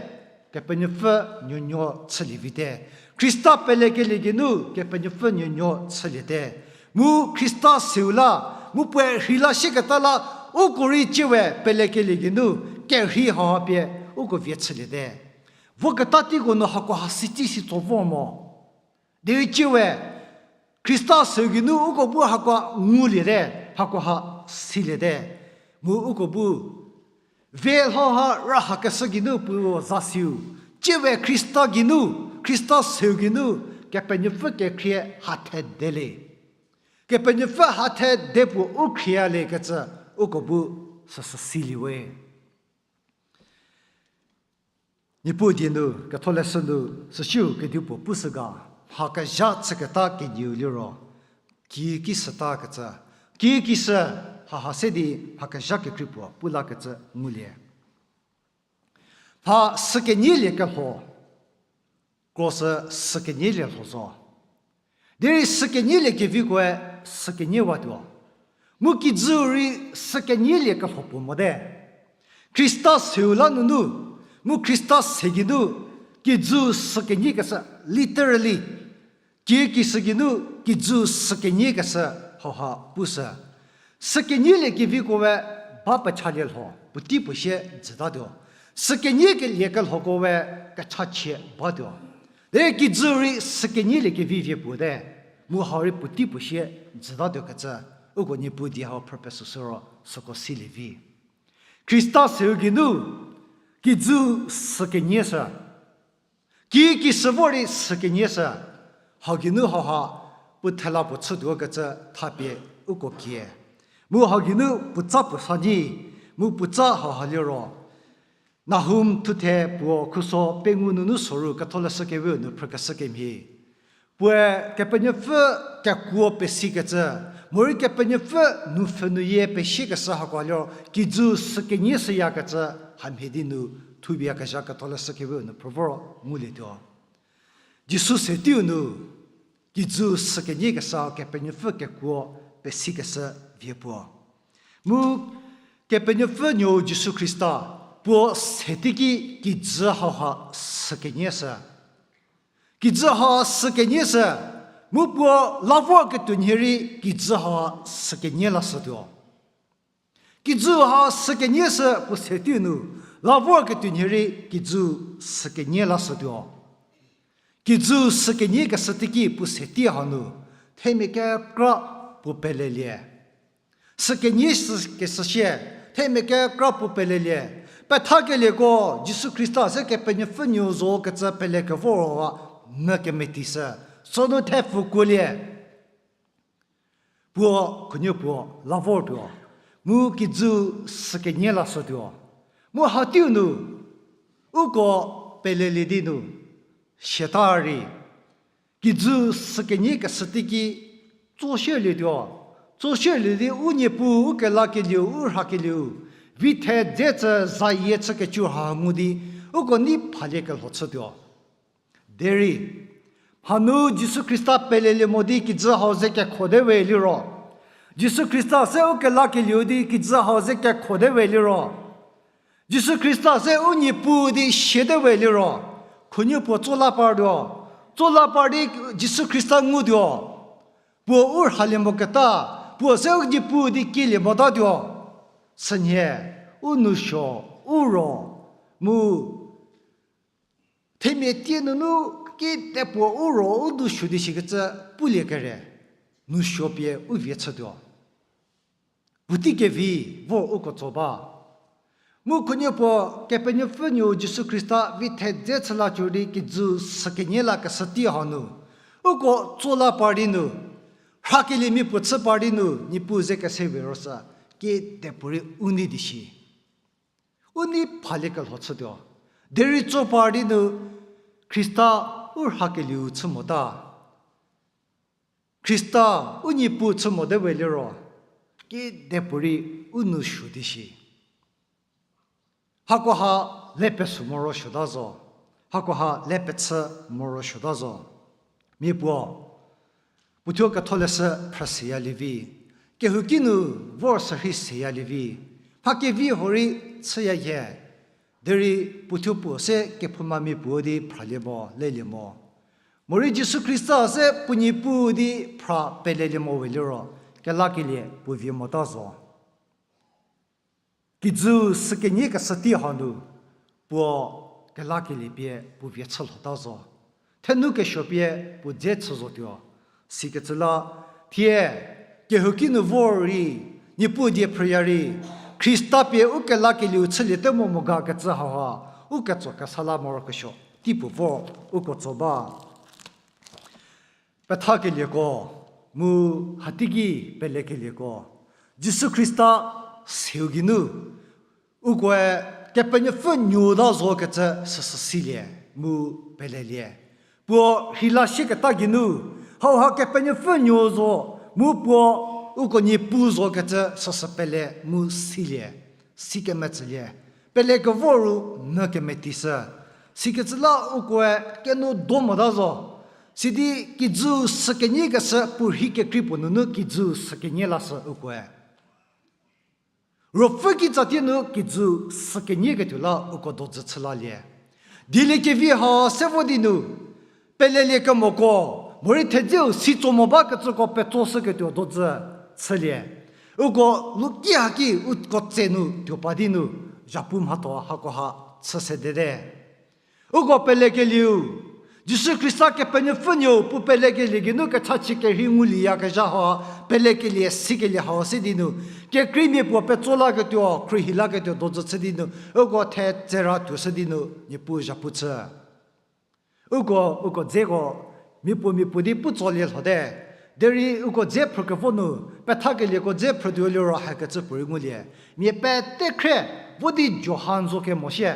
Kepenuopfü nuonuo chülie vite. Khrista pelekelie geinu Kepenuopfü nuonuo chüliete. Mu Khrista seu la, mu puoe rhei la shieketa la, uko rei tsie we pelekelie geinu, kerhei hauha pie uko vie chüliete. Voketa teiko nu hakoha sitsi si tso vor mo. Derei tsie we, Khrista seu geinu uko bu hakoha nguliete, hakoha siliete. Mu uko bu, vie lhou ha rüha keshü geinu puo za siu. Tsie we Khrista geinu, Khrista seu geinu, Kepenuopfü kekhrie ha thede le. Kepenuopfü ha thede puo u khrie le kecü, uko bu süsü silie we. Niepuu die nu, ketholeshü nu, süsiu kedipuo pushü ga, mha kezha chüketa kenieu liro, kiüki süta kecü, kiüki sü, haha se di mha kezha kekrei puo pu lakecü ngulie. Mha sükenielie kelho, kro sü sükenielie lho zo. Derei sükenielie kevikoe sükeniewa tuo. Mu kijü rei sükenielie kelho puo mote. Khrista seu la nunu, mu Khrista se geinu, kijü sükenie keshü, literally. Kiüki sü geinu, kijü sükenie keshü, hauha pushü. Sükenielie keviko we ba pechalie lho, puotei puo sie jütatuo. Sükenielie kelhoko we kechachie batuo. Derei kijü rei sükenielie kevi vie puo te, mu hau rei puotei puo sie jütatuo kecü, uko Niepuu die hau phrüpie süsü ro süko silie vi. Khrista seu geinu, kijü sükenie sü. Kiüki sü vor di sükenie sü, hau geinu hauha puo thela puo chütuo kecü thapie uko kie. Mu hau geinu puotsa puo sa nyi, mu puotsa hauha liro. Nahum thuthe puo khuso pengou nunu soru ketholeshü kewe nu phrükeshü kemhie. Puoe Kepenuopfü kekuo pesikecü, morei Kepenuopfü nu pfhünuoyie pesiekeshü hakoha liro, kijü sükenie süyakecü hamhie di nu thubiyakezha ketholeshü kewe nu phrü vor ngulietuo. Jisu se teiu nu, kijü sükenie kesa Kepenuopfü kekuo pesikeshü vie puo. Mu Kepenuopfü nuou Jisu Khrista, puo se teiki kijü hauha sükenie sü. Kijü ha sükenie sü, mu puo la vorketuo nhie rei kijü ha sükenie lashütuo. Kijü ha sükenie sü puo se teiu nu, la vorketuo nhie rei kijü sükenie lashütuo. Kijü sükenie keshü teiki puo se tei hanu, themia kekra puo pelelie. Sükenie sü kesü sie, themia kekra puo pelelie. Pethakelieko, Jisu Khrista se Kepenuopfü nuou zo kecü pele kevor ro a, mü kemeti sü. Sünu thepfu kuolie. Puo, khunuo puo, la vortuo. Mu kijü sükenie lashütuo. Mu hateiu nu, uko pelelie di nu, siata rei. Kijü sükenie keshü teiki, tsoshülietuo. Tsoshülie di u niepuu, u kelakelieu, u rhakelieu. Vithe dze cü zayie chükecü ha ngu di, uko nei phalie kelho chütuo. Derei, mhanu Jisu Khrista pelelie mo di kijü hau ze kekhote we liro. Jisu Khrista se u kelakelieu di kijü hau ze kekhote we liro. Jisu Khrista se u niepuu di siate we liro. Khunuo puo tso la partuo. Tso la par di Jisu Khrista ngutuo. Puo u rhalie moketa, puo se u niepuu di kielie motatuo. Sünhie, u nou suo, u ro, mu themia tie nunu kitepuo u ro u nou suo di shikecü pulie kere, nou suo pie u vie chütuo. Puotei kevi vo uko tso ba. Mu khunuo puo Kepenuopfü nuou Jisu Khrista vithe dze chü la cü di kijü sükenie lakeshü tei hanu. Uko tso la par di nu. Rhakeliemia puo chü par di nu, niepuu ze kese we ro sü, kitepuorei u nei di shi. U nei phalie kelho chütuo. Derei tso par di nu, Khrista u rhakelieu chü mota. Khrista u niepuu chü mote we liro, kitepuorei u nou suo di shi. Hakoha le pesü moro suota zo. Hakoha le pechü moro suota zo. Mia puo, puothuo ketholeshü phrü seyalie vi, kehouki nu vor sürhei seyalie vi, mha kevi huorei chüya hie, derei puothuo puo se kephoumamia puo di phralie mo, lelie mo. Morei Jisu Khrista se puo Niepuu di phra pelelie mo we liro, kelakelie puo vie mota zo. Kijü sükenie keshü tei hanu, puo kelakelie pie puo vie chü lhota zo. Thenu kesuo pie puo dze chü zotuo. Sikecü la, thie, kehouki nu vor rei, Niepuu die phrüya rei, Khrista pie u kelakelieu chüliete mo mo ga kecü hauha, u ketso kesa la morokesuo tei puo vo, uko tso ba. Pethakelieko, mu hateiki pelekelieko, Jisu Khrista seu geinu, ukoe Kepenuopfü nuota zo kecü süsü silie, mu pelelie. Puo rheila sieketa geinu, hauha Kepenuopfü nuo zo, mu puo uko Niepuu zo kecü süsü pele mu silie, sikemetsülie, pele kevor ru nyü kemetishü. Sikecü la ukoe kenodo mota zo. Sidi kijü sükenie keshü puo rhei kekrei puo nunu kijü sükenie lashü ukoe. Ruopfü kitsatie nu kijü sükenie ketuo la uko dojü chü lalie. Dieliekevi ha se vo di nu, pelelie kemoko, morei thedzeu si tso mo ba kecüko petsoshüketuo dojü chülie. Uko luki haki uko tse nu tuo pa di nu, zhapu mhatho hakoha chü sedete. Uko pelekelieu, Jisu Khrista Kepenuopfü nuo puo pelekelie geinu kechachie kerhei ngulieyakezha ha, pelekelie sikelie hau se di nu, kekreimia puo petso laketuo, khruohi laketuo dojü chü di nu, uko thetsera tuoshü di nu, Niepuu zhapu chü. Uko, uko dzeko, mia puo mia puo di pu tsolie lhote. Derei uko dze phrükevo nu, pethakelieko dze phrütuo liro hakecü puorei ngulie. Mia pete khre, vo di Johan zo kemo sie.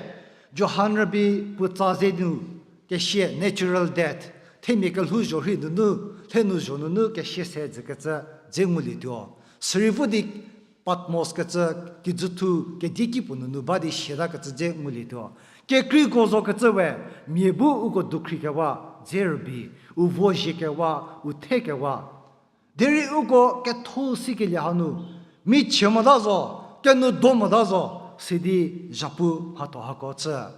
Johan rübei puo tsa ze nu, kesia natural death. Themia kelhouzho rhei nunu, lhenu zho nunu kesia se dzükecü dze ngulietuo. Sirei vo di Patmos kecü kijüthu kedieki puo nunu ba di siatakecü dze ngulietuo. Kekreiko zokecü we, mia bu uko dukhri kewa, dze rübei, u vo zhie kewa, u the kewa. Derei uko ketho sikelie hanu, michie mota zo, kenudo mota zo, sidi zhapu mhatho hako chü.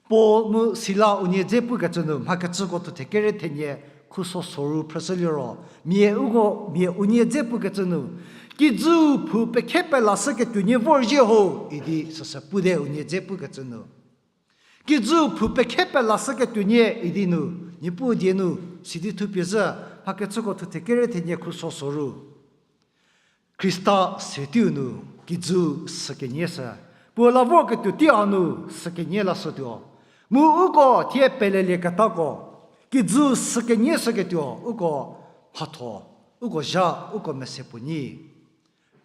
Paul mu Sila unie dze pukecü nu, mhakecüko thuthe kere thenie khuso soru phrüshü liro, mia uko, mia unie dze pukecü nu, kijü phou pekhe pelashüketuo nie vorzhie ho, idi süsü pute unie dze pukecü nu. Kijü phou pekhe pelashüketuo nie idi nu, Niepuu die nu, sidi thupie zhü, mhakecüko thuthe kere thenie khuso soru. Khrista se teiu nu kijü sükenie sü, puo la vorketuo tei a nu sükenie lashütuo. Mu uko thie pelelieketako, kijü sükenie shüketuo uko mhatho, uko zha, uko mese puo nyi.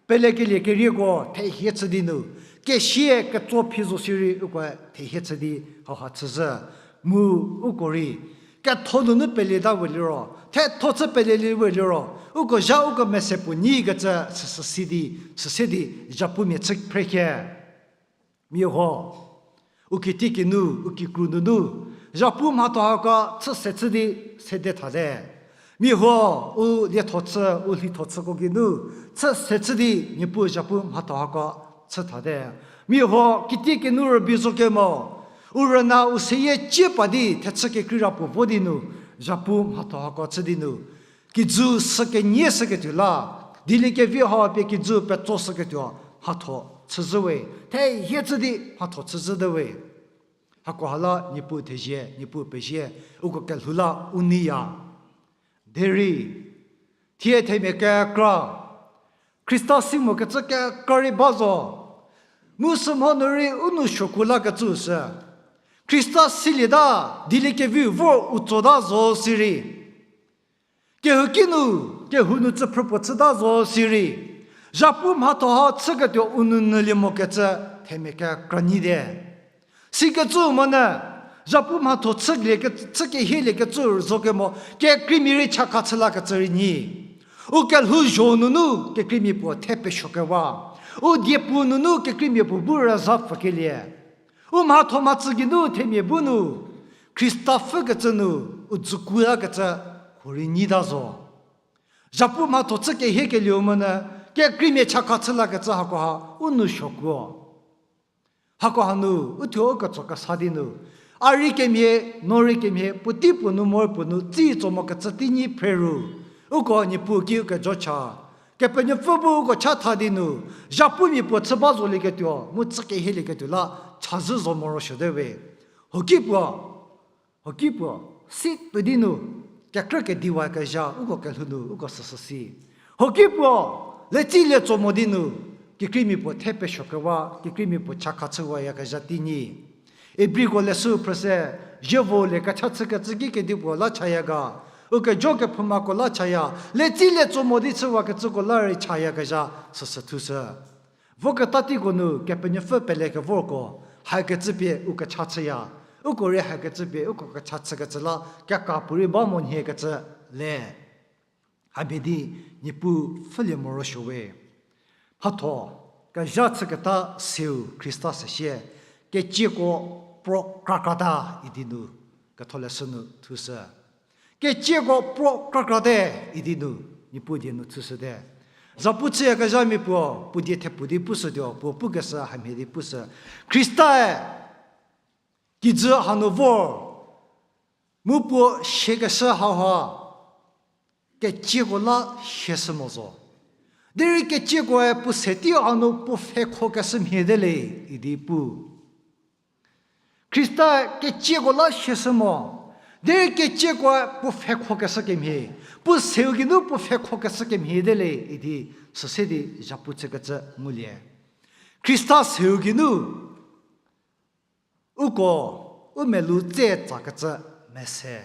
Pelekelie kerieko thehie chü di nu, kesia ketso phi zo sirei uko thehie chü di hauha chüzhü, mu uko rei, ketho nunu pelieta we liro, thetho chü pelelie we liro, uko zha uko mese puo nyi kecü süsü si di, süse di, zhapumia chü phrekhie. Mia huo, u kitiekinu, u kikru nunu, zhapu mhatho hako chü se chü di sede thate. Mia huo, u lietho chü, u lhitho chüko geinu, chü se chü di Niepuu zhapu mhatho hako chü thate. Mia huo, kitiekinu rübei zo kemo, u rüna u seyie cie pa di thechü kekreira puo vo di nu, zhapu mhatho hako chü di nu, kijü sükenie shüketuo la, dieliekevi ha pie kijü petso shüketuo mhatho chüzhü we, thehie chü di mhatho chüzhü te we. Hakoha la Niepuu thezie, Niepuu pezie, uko kelhou la u neiya. Derei, thie themia kekra, Khrista si mokecü kekra rei ba zo. Mu sümho nu rei u nou suoku lakecü sü, Khrista silieta, dieliekeviu vor u tsota zo sirei, kehouki nu, kehou nu tsüphrü puo chüta zo sirei, zhapu mhatho ha chüketuo u nou nyülie mokecü themia kekra nyite. Sikecü monyü, zhapu mhatho chülie ke, chü kehieliekecü zo kemo, kekreimia rei chakha chü lakecü rei nyi. U kelhouzho nunu kekreimia puo the pesuo kewa, u diepu nunu kekreimia puo bu rüza pfükelie. U mhatho mhatsü geinu themia bu nu, Khrista pfhükecü nu, u dzükutakecü Huorei nyita zo. Zhapu mhatho chü kehiekelieu monyü, kekreimia chakha chü lakecü hakoha u nou suokuo. Hakoha nu, uthuo u ketso kesa di nu, a rei kemhie, no rei kemhie, puotei puo nu morei puo nu, tsi tso mokecü teinyi phre ru, uko Niepuu ki u kejo cha. Kepenuopfü bu uko chatha di nu, zhapumia puo chü ba zolieketuo, mu chü kehielieketuo la, chazhü zo morosuote we. Hoki puo, hoki puo, si pedi nu, kekrü kediwakezha, uko kelhou nu, uko süsü si. Hoki puo, letsi le tso mo di nu, kekreimia puo the pesuokewa, kekreimia puo chakha chüwayakezha teinyi. Ibriko leshü phrüse, zievo le kecha chükecü ki kedipuo la chaya ga, u kejo kephoumako la chaya, letsi le tso mo di chüwakecüko la rei chayakezha, süsü thushü. Voketa teiko nu Kepenuopfü pelekevorko, hakecü pie u kecha chüya, uko rei hakecü pie uko kecha chükecü la, keka puorei ba monhiekecü le. Hamhie di Niepuu pfhülie morosuo we. Mhatho, kezha chüketa seu Khrista sesie, kecieko pro krakrata idi nu, ketholeshü nu thushü. Kecieko pro krakrate idi nu, Niepuu die nu thushüte. Zhapu chüyakezhamia puo, puo die thepu di pushütuo, puo pukeshü hamhie di pushü. Khristae, kijü hanu vor, mu puo siekeshü hauha, kecieko la sieshü mo zo. Derei keciekoe puo se tei hanu puo pfhekhokeshü mhie te le, idi pu. Khrista kecieko la sieshü mo, derei keciekoe puo pfhekhokeshü kemhie, puo seu geinu puo pfhekhokeshü kemhie te le idi, süse di zhapu chükecü ngulie. Khrista seu geinu, uko, u melou tse tsakecü mese.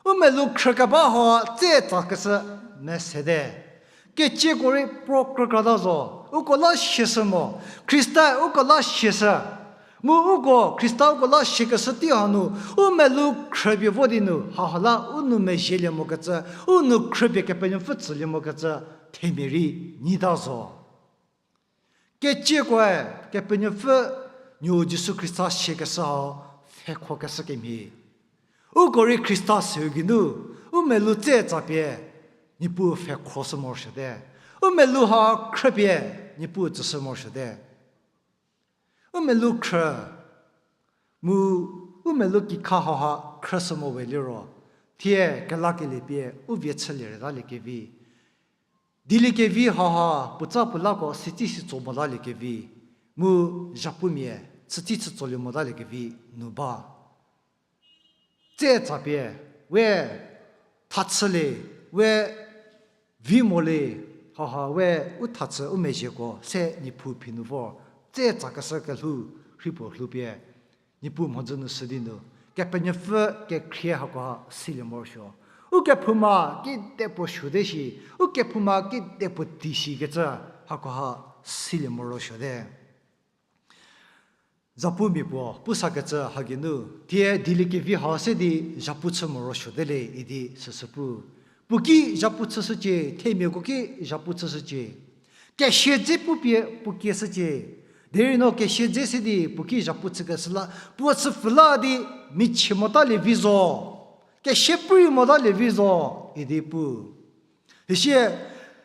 U melou khrükeba hua tse tsakecü mesete. Kecieko rei pro krükrata zo, uko la sieshü mo, Khrista uko la sieshü. Mu uko, Khrista uko la siekeshü tei hanu, u melou khrüpie vo di nu, haha la u nou mezhielie mokecü, u nou khrüpie Kepenuopfü tsülie mokecü, themia rei nyita zo. Keciekoe Kepenuopfü nuo Jisu Khrista siekeshü hau pfhekhokeshü kemhie. Uko rei Khrista seu geinu, u melou tse tsapie, Niepuu pfhekhoshü morosuote. U melou ha khrüpie, Niepuu tsüshü morosuote. U melou khrü, mu u melou kikha hauha khrüshü mo we liro, thie kelakelie pie u vie chülie rütaliekevi. Dieliekevi hauha puotsa puolako sitsi sitso motaliekevi, mu zhapumia chütsi chütsolie motaliekevi nu ba. Tse tsapie, we thachü le, we vi mo le, hauha we u thachü u mezhieko se Niepuu phi nu vor, tse tsakeshü kelhou rhei puo lhoupie, Niepuu mhodzü nu shü di nu, Kepenuopfü kekhrie hakoha silie morosuo. Ukephouma kidepuo suote shi, ukephouma kidepuo tei shikecü hakoha silie morosuote. Zhapumia puo pusakecü ha geinu, thie dieliekevi hau se di zhapu chü morosuote le idi süsü pu. Puo ki zhapu chüshücie, themiako ki zhapu chüshücie. Kesia dze pupie puo kieshücie. Derei no kesia dze se di puo ki zhapu chükeshü la, puo chüpfü la di michie motalie vi zo. Kesia purei motalie vi zo, idi pu. Hisie,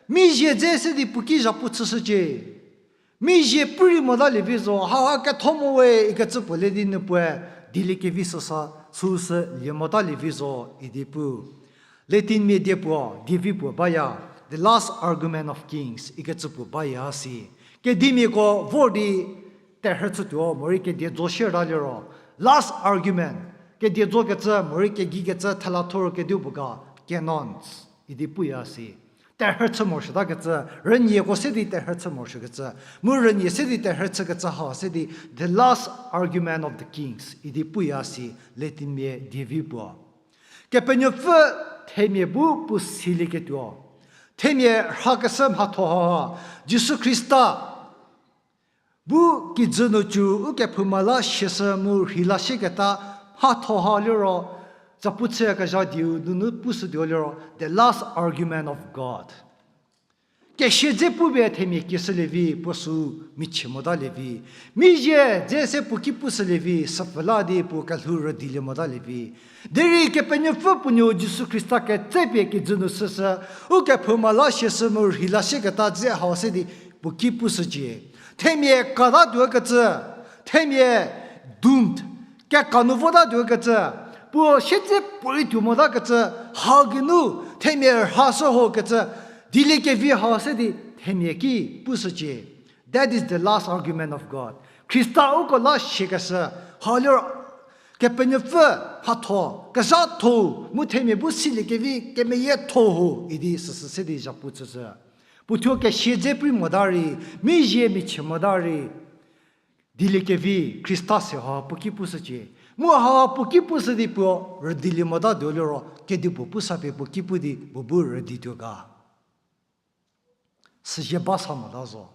mizhie dze se di puo ki zhapu chüshücie. Mizhie purei motalie vi zo, haha ketho mo we ikecü puo le di nu puoe, dieliekevi süsa, süsü lie motalie vi zo, idi pu. Latinmia die puo, dievi puo baya, The Last Argument of Kings ikecü puo baya si. Kedimiako vor di terhü chütuo, morei kedie dzo shierta liro. Last argument, kedie dzokecü, morei kegikecü, thela thor kedipuo ga, canons idi puya si. Terhü chü morosuotakecü, rünyieko se di terhü chü morosuokecü, mu rünyie se di terhü chükecü hau se di, The Last Argument of the Kings idi puya si, Latinmia dievi puo. Kepenuopfü themia bu puo silieketuo. Themia rhakeshü mhatho hauha, Jisu Khrista bu kijü nu cü ukephouma la sieshü mu rheila sieketa mhatho ha liro, zapu chüyakezha dieu nunu pushütuo liro, the last argument of God. Kesia dze pupie themia kieshülie vi, puo sü michie motalie vi. Mizie dze se puo ki pushülie vi, süpfü la di puo kelhou rüdilie motalie vi. Derei Kepenuopfü puo nuo Jisu Khrista ketsepie kijü nu süsü, u kephouma la sieshü mu rheila sieketa dze hau se di puo ki pushücie. Themia kata tuokecü, themia doomed, keka nu vota tuokecü, puo siedze puorei tuo motakecü, hau geinu themia rhashü hokecü, dilie kevi hau se di themia ki pushücie. That is the last argument of God. Khrista uko la siekeshü, hau liro Kepenuopfü mhatho, kezhatho, mu themia bu silie kevi kemeyietho ho idi süsü se di zhapu chüshü. Puo thuo kesia dze prei mota rei, mizie michie mota rei, dilie kevi Khrista se ha puo ki pushücie. Mu ha puo ki pushü di puo rüdilie mota tuo liro, kedipuo pu sa pie puo ki pu di puo bu rüdi tuo ga. Süzie ba sa mota zo.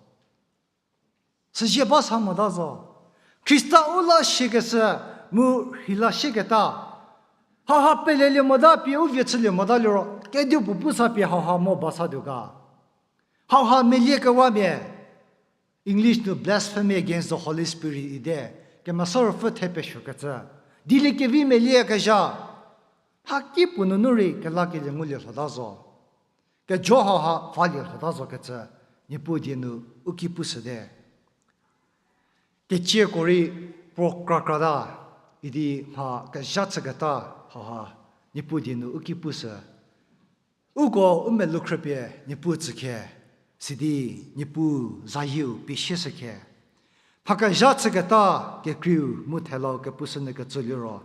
Süzie ba sa mota zo. Khrista u la siekeshü mu rheila sieketa, hauha pelelie mota pie u vie chülie mota liro, kedipuo pu sa pie hauha mo ba sa tuo ga. Hauha meliekewamia, English nu blasphemy against the Holy Spirit idi, Kemesa Ruopfü thepesuokecü. Dilie kevi meliekezha. Haki puo nunu rei kelakelie ngulie lhota zo. Kejo hauha valie lhota zokecü, Niepuu die nu u ki pushüte. Kecieko rei puo kra krata, idi mha kezha chüketa hauha, Niepuu die nu u ki pushü. Uko u melou khrüpie Niepuu tsükhe, sidi Niepuu zayieu pie sieshükhe. Mha kezha chüketa kekreiu mu thelau kepushü nyü kecü liro,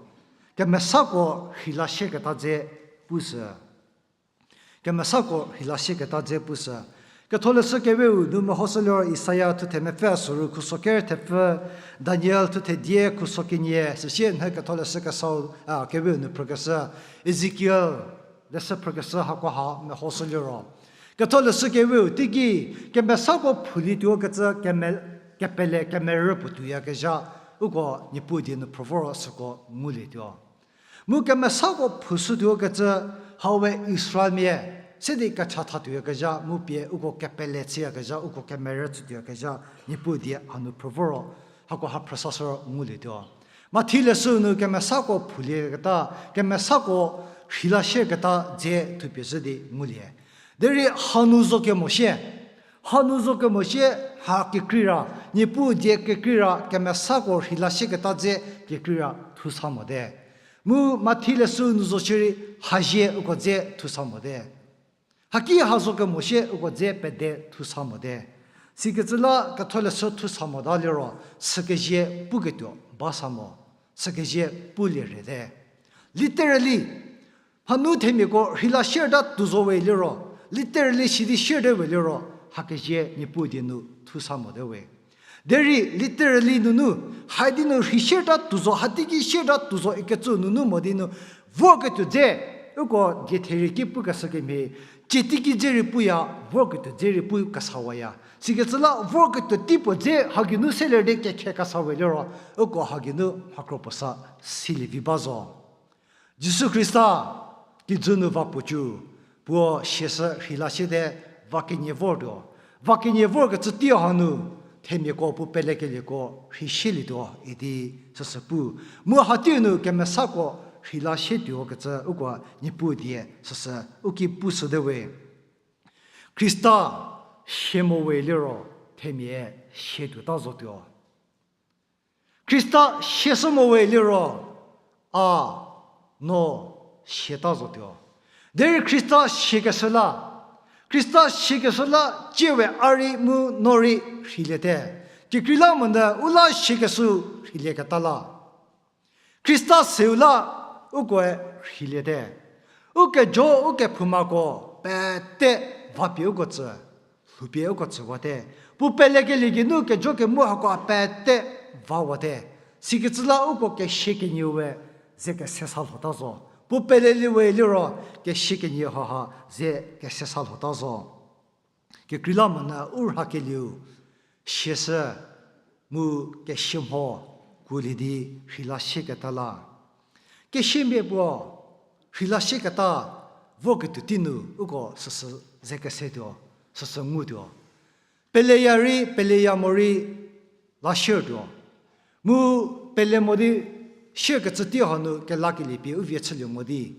kemesako rheila sieketa dze pushü. Kemesako rheila sieketa dze pushü. Ketholeshü Kewe-u nu mehoshü liro Isaia thuthe mepfü soru khuso ker thepfü, Daniel thuthe die khuso kenie, süsie nhie Ketholeshü Kesau, a, Kewe-u nu phrükeshü, Ezekiel leshü phrükeshü hakoha mehoshü liro, Ketholeshü Kewe-u teiki kemesako phulietuo kecü keme-, kepele kemerü puo tuoyakezha, uko Niepuu die nu phrü voro süko ngulietuo. Mu kemesako phushütuo kecü, hau we Israelmia se di kecha thatuoyakezha mu pie uko kepele chüyakezha, uko kemerü chütuoyakezha, Niepuu die hanu phrü voro, hakoha phrüsashü ngulietuo. Mathi leshü nu kemesako phulieketa, kemesako rheila sieketa dze thupie zhü di ngulie. Derei hanu zo kemo sie, hanu zo kemo sie ha kekreira, Niepuu die kekreira, kemesako rheila sieketa dze kekreira thusa mote. Mu Mathi leshü nu zo shierei hazie uko dze thusa mote. Haki ha zo kemo sie uko dze pede thusa mote. Sikecü la Ketholeshü thusa mota liro, sükezie puketuo ba sa mo, sükezie pulie rete. Literally, hanu themiako rheila sieta tuo zo we liro, literally sidi siete we liro, hakezie Niepuu die nu thusa mote we. Derei literally nunu, haidi nu rhi sieta tuo zo, hateiki sieta tuo zo ikecü nunu mo di nu, vorketuo dze, uko die therei ki pukeshü kemhie, tsie teiki dze rei puya, vorketuo dze rei pu kesawaya. Sikecü la vorketuo teipuo dze hagei nu seler di kekhe kesa we liro, uko hagei nu mhakro puo sa silie vi ba zo. Jisu Khrista kijü nu va puo cü, puo siashü rheila siete, va kenie vortuo. Va kenie vorkecü tei hanu, themiako puo pelekelieko rhi sielietuo idi süsü pu. Mu hateiu nu kemesako rheila sietuo kecü uko Niepuu die süsü u ki pushüte we. Khrista sia mo we liro, themia sia tuota zotuo. Khrista siashü mo we liro, a, no, siata zotuo. Derei Khrista siakeshü la, Khrista siakeshü la tsie we a rei mu no rei rheiliete. Kekreilamonyü u la siakeshü rheilieketa la. Khrista seu la ukoe rheiliete. Ukejo ukephoumako pete vapie uko tsü, lhoupie uko tsüwate. Puo pelekelie geinu kejo kemu hako pete vawate. Sikecü la uko kesia kenieu we ze kese sa lhota zo. Puo pelelie we liro kesia kenieu haha ze kese sa lhota zo. Kekreilamonyü u rhakelieu, siashü mu kesia mho kuolie di rheila sieketa la. Kesiamia puo rheila sieketa voketuo tei nu uko süsü ze kesetuo. süsü ngutuo. Peleya rei, peleya morei la shiertuo. Mu pele mo di shierkecü tei hanu kelakelie pie u vie chülie mo di,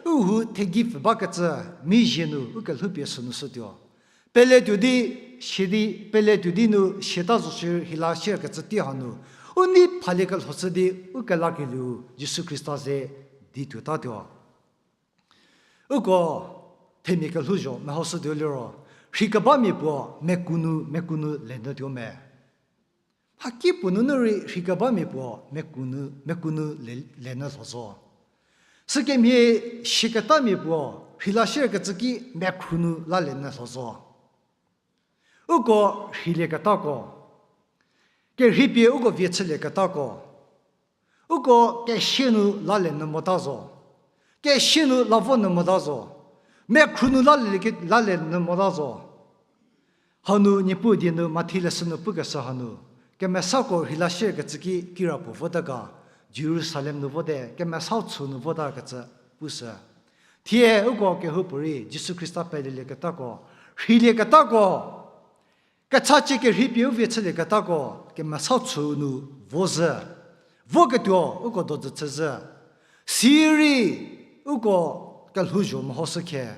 u hu thegei pfü bakecü mizhie nu ukelhoupie sünu shütuo. Pele tuo di, sie di, pele tuo di nu siata zo shi rhila shierkecü tei hanu, u nei phaliekelho chü di u kelakelieu Jisu Khrista ze di tuotatuo. Uko themia kelhouzho mehoshütuo liro, rheikebamia puo mekunu, mekunu lenyütuo me. Mhakipuo nunu rei rheikebamia puo mekunu, mekunu le, lenyü lho zo. Sükemhie sieketamia puo rheila shierkecü ki mekhru nu la lenyü lho zo. Uko rheilieketako, kerheipie uko vie chülieketako, uko kesie nu la lenyü mota zo, kesie nu la vo nyü mota zo, mekhru nu la le, la lenyü mota zo. Hanu Niepuu die nu Mathi leshü nu pukeshü hanu, kemesako rheila shierkecü ki kirapuo vota ga, Jerusalem nu vote, kemesau chü nu votakecü pushü. Thie uko kehoupuorei Jisu Khrista pelelieketako, rheilieketako, kechachie kerheipie u vie chülieketako, kemesau chü nu vo zhü, voketuo uko dojü chü zhü. Sirei uko kelhouzho mehoshü khe,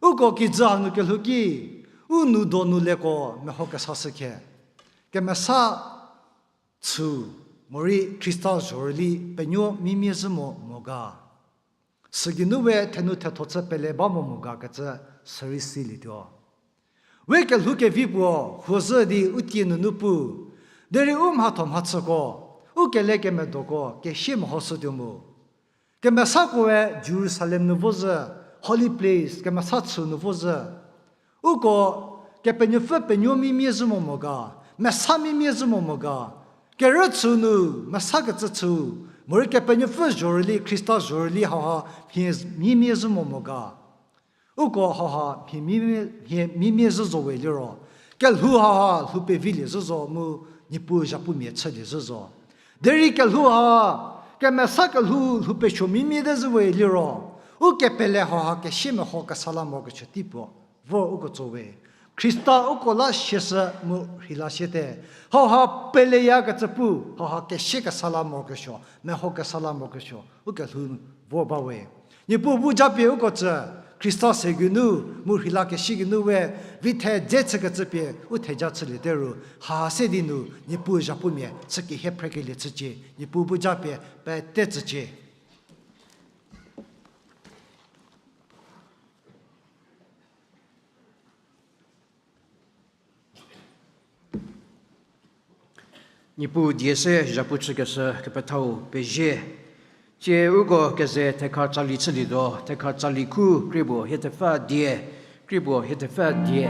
uko kijü hanu kelhou ki, u nou donu leko meho kesashü khe, kemesa chü, morei Khrista zhorüli penuo mimie zhü mo mo ga. Sügeinu we thenu thetho chü pele ba mo mo ga kecü sürei silietuo. We kelhou kevi puo huo zhü di u tie nunu pu, derei u mhatho mhachüko, u kelekemedoko kesie mehoshütuo mu. Kemesakoe Jerusalem nu vo zhü, holy place, kemesa chü nu vo zhü. Uko Kepenuopfü penuo mimie zhü mo mo ga, mesa mimie zhü mo mo ga, kerü chü nu, mesakecü chü, morei Kepenuopfü zhorüli, Khrista zhorüli hauha mhie mimie zhü mo mo ga. Uko hauha mhie mimie, mhie mimie zhü zo we liro, kelhou hauha lhou pevilie zhü zo mu Niepuu zhapumia chülie zhü zo. Derei kelhou ha, kemesa kelhou lhou pesuo mimie te zhü we liro, u kepele hauha kesie meho kesa la morokesuo tei puo vor uko tso we. Khrista uko la siashü mu rheila siate. Hauha peleyakecü pu, hauha kesie kesa la morokesuo, meho kesa la morokesuo, u kelhou vor ba we. Niepuu bu japie uko tsü, Khrista se geinu, mu rheila kesie geinu we, vi thedze chükecü pie u theja chüliete ru, ha se di nu Niepuu zhapumia chü kehie phrekelie chücie, Niepuu bu japie pete tsücie. Niepuu die se zhapu chükeshü kepethau pezie. Tsie uko keze thekha tsali chülietuo, thekha tsali khu krie puo hie thepfü die, krie puo hie thepfü die.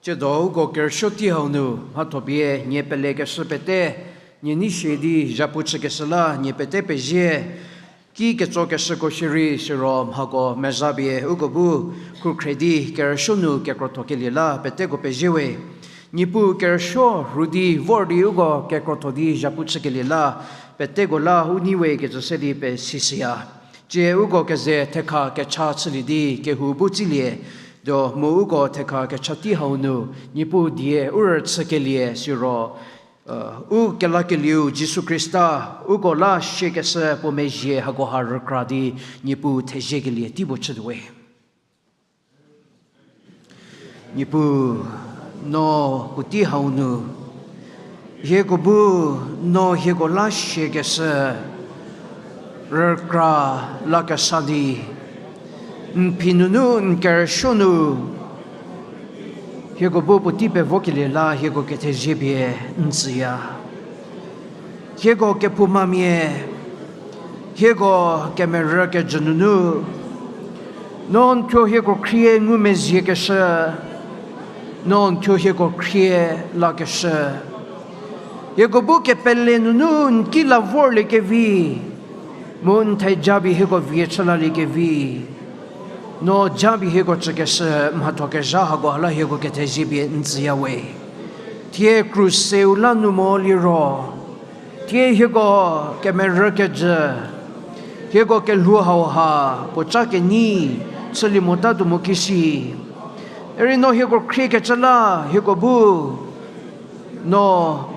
Tsiedo uko kerüsuo tei hau nu mhatho pie nie pelekeshü pete, nie nei sie di zhapu chükeshü la nie pete pezie. Ki ketsokeshüko shierei siro mhako mezha pie uko bu khrükhre di kerüsuo nu kekrothokelie la peteko pezie we. Niepuu kerüsuo rhu di vor di uko kekrotho di zhapu chükelie la peteko la u nei we kecü se di pesishüya. Tsie uko keze thekha kecha chülie di kehou bu tsilie, tuo mu uko thekha kecha tei hau nu Niepuu die u rüchükelie siro, u kelakelieu Jisu Khrista, uko la siekeshü puo mezhie hakoha rükra di Niepuu theziekelie tei puo chütuo we. Niepuu, no puotei hau nu hieko bu no hieko la siekeshü rükra lakesa di, n phi nunu n kerüsuo nu hieko bu puotei pevokelie la hieko kethezie pie n tsüya. Hieko kephoumamia, hieko kemerü kejü nunu, no n thuo hieko khrie ngumezhiekeshü, no n thuo hieko khrie lakeshü. Hieko bu kepele nunu n ki la vorliekevi, mu n theja pie hieko vie chü laliekevi, no ja pie hieko tsükeshü mhatho kezha hakoha la hieko kethezie pie n tsüya we. Thie kruseu la nu mo liro, thie hieko kemerü kejü, hieko kelhou hauha puoca kenyi chülie motatuo mo kisi. Derei no hieko khriekecü la hieko bu no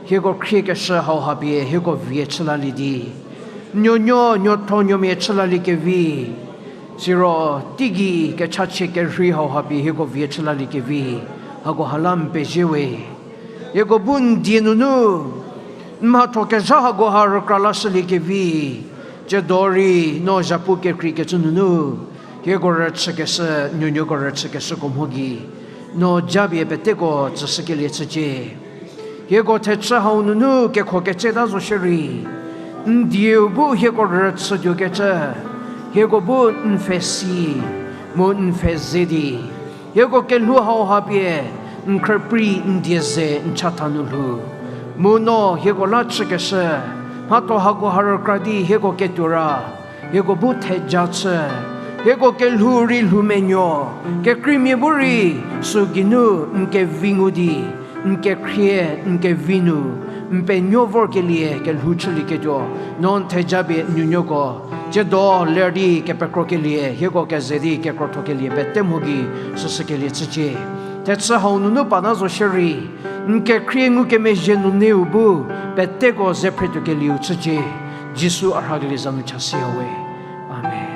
hieko khriekeshü hauha pie hieko vie chü lalie di, nuonuo nuotho nuomia chü laliekevi, siro teigei kechachie kerhei hauha pie hieko vie chü laliekevi, hakoha la n pezie we. Hieko bu n die nunu n mhatho kezha hakoha rükra lashüliekevi, tsiedo rei no zhapu kekreikecü nunu hieko rüchükeshü, nuonuoko rüchükeshüko mho gei no ja pie peteko tsüshükelie chücie. Hieko thechü hau nunu kekho ketseta zo shierei, n dieu bu hieko rüchütuokecü, hieko bu n pfhe si mu n pfhe ze di, hieko kelhou hauha pie n khrüprei n die ze n chatha nu lhou. Mu no hieko la chükeshü mhatho hakoha rükra di hieko ketuo ra, hieko bu theja chü, hieko kelhou rei lhou menuo, kekreimia bu rei sü geinu n kevi ngu di, n kekhrie, n kevi nu n penuo vorkelie kelhou chülieketuo, no n theja pie nuonuoko tsiedo ler di kepekrokelie, hieko keze di kekrothokelie pete mho gei süshükelie chücie. Thechü hau nunu pata zo shierei, n kekhrie ngukemezhie nuneu bu peteko ze phretuokelieu chücie. Jisu a rhakelie za nu chashüya we. Amen.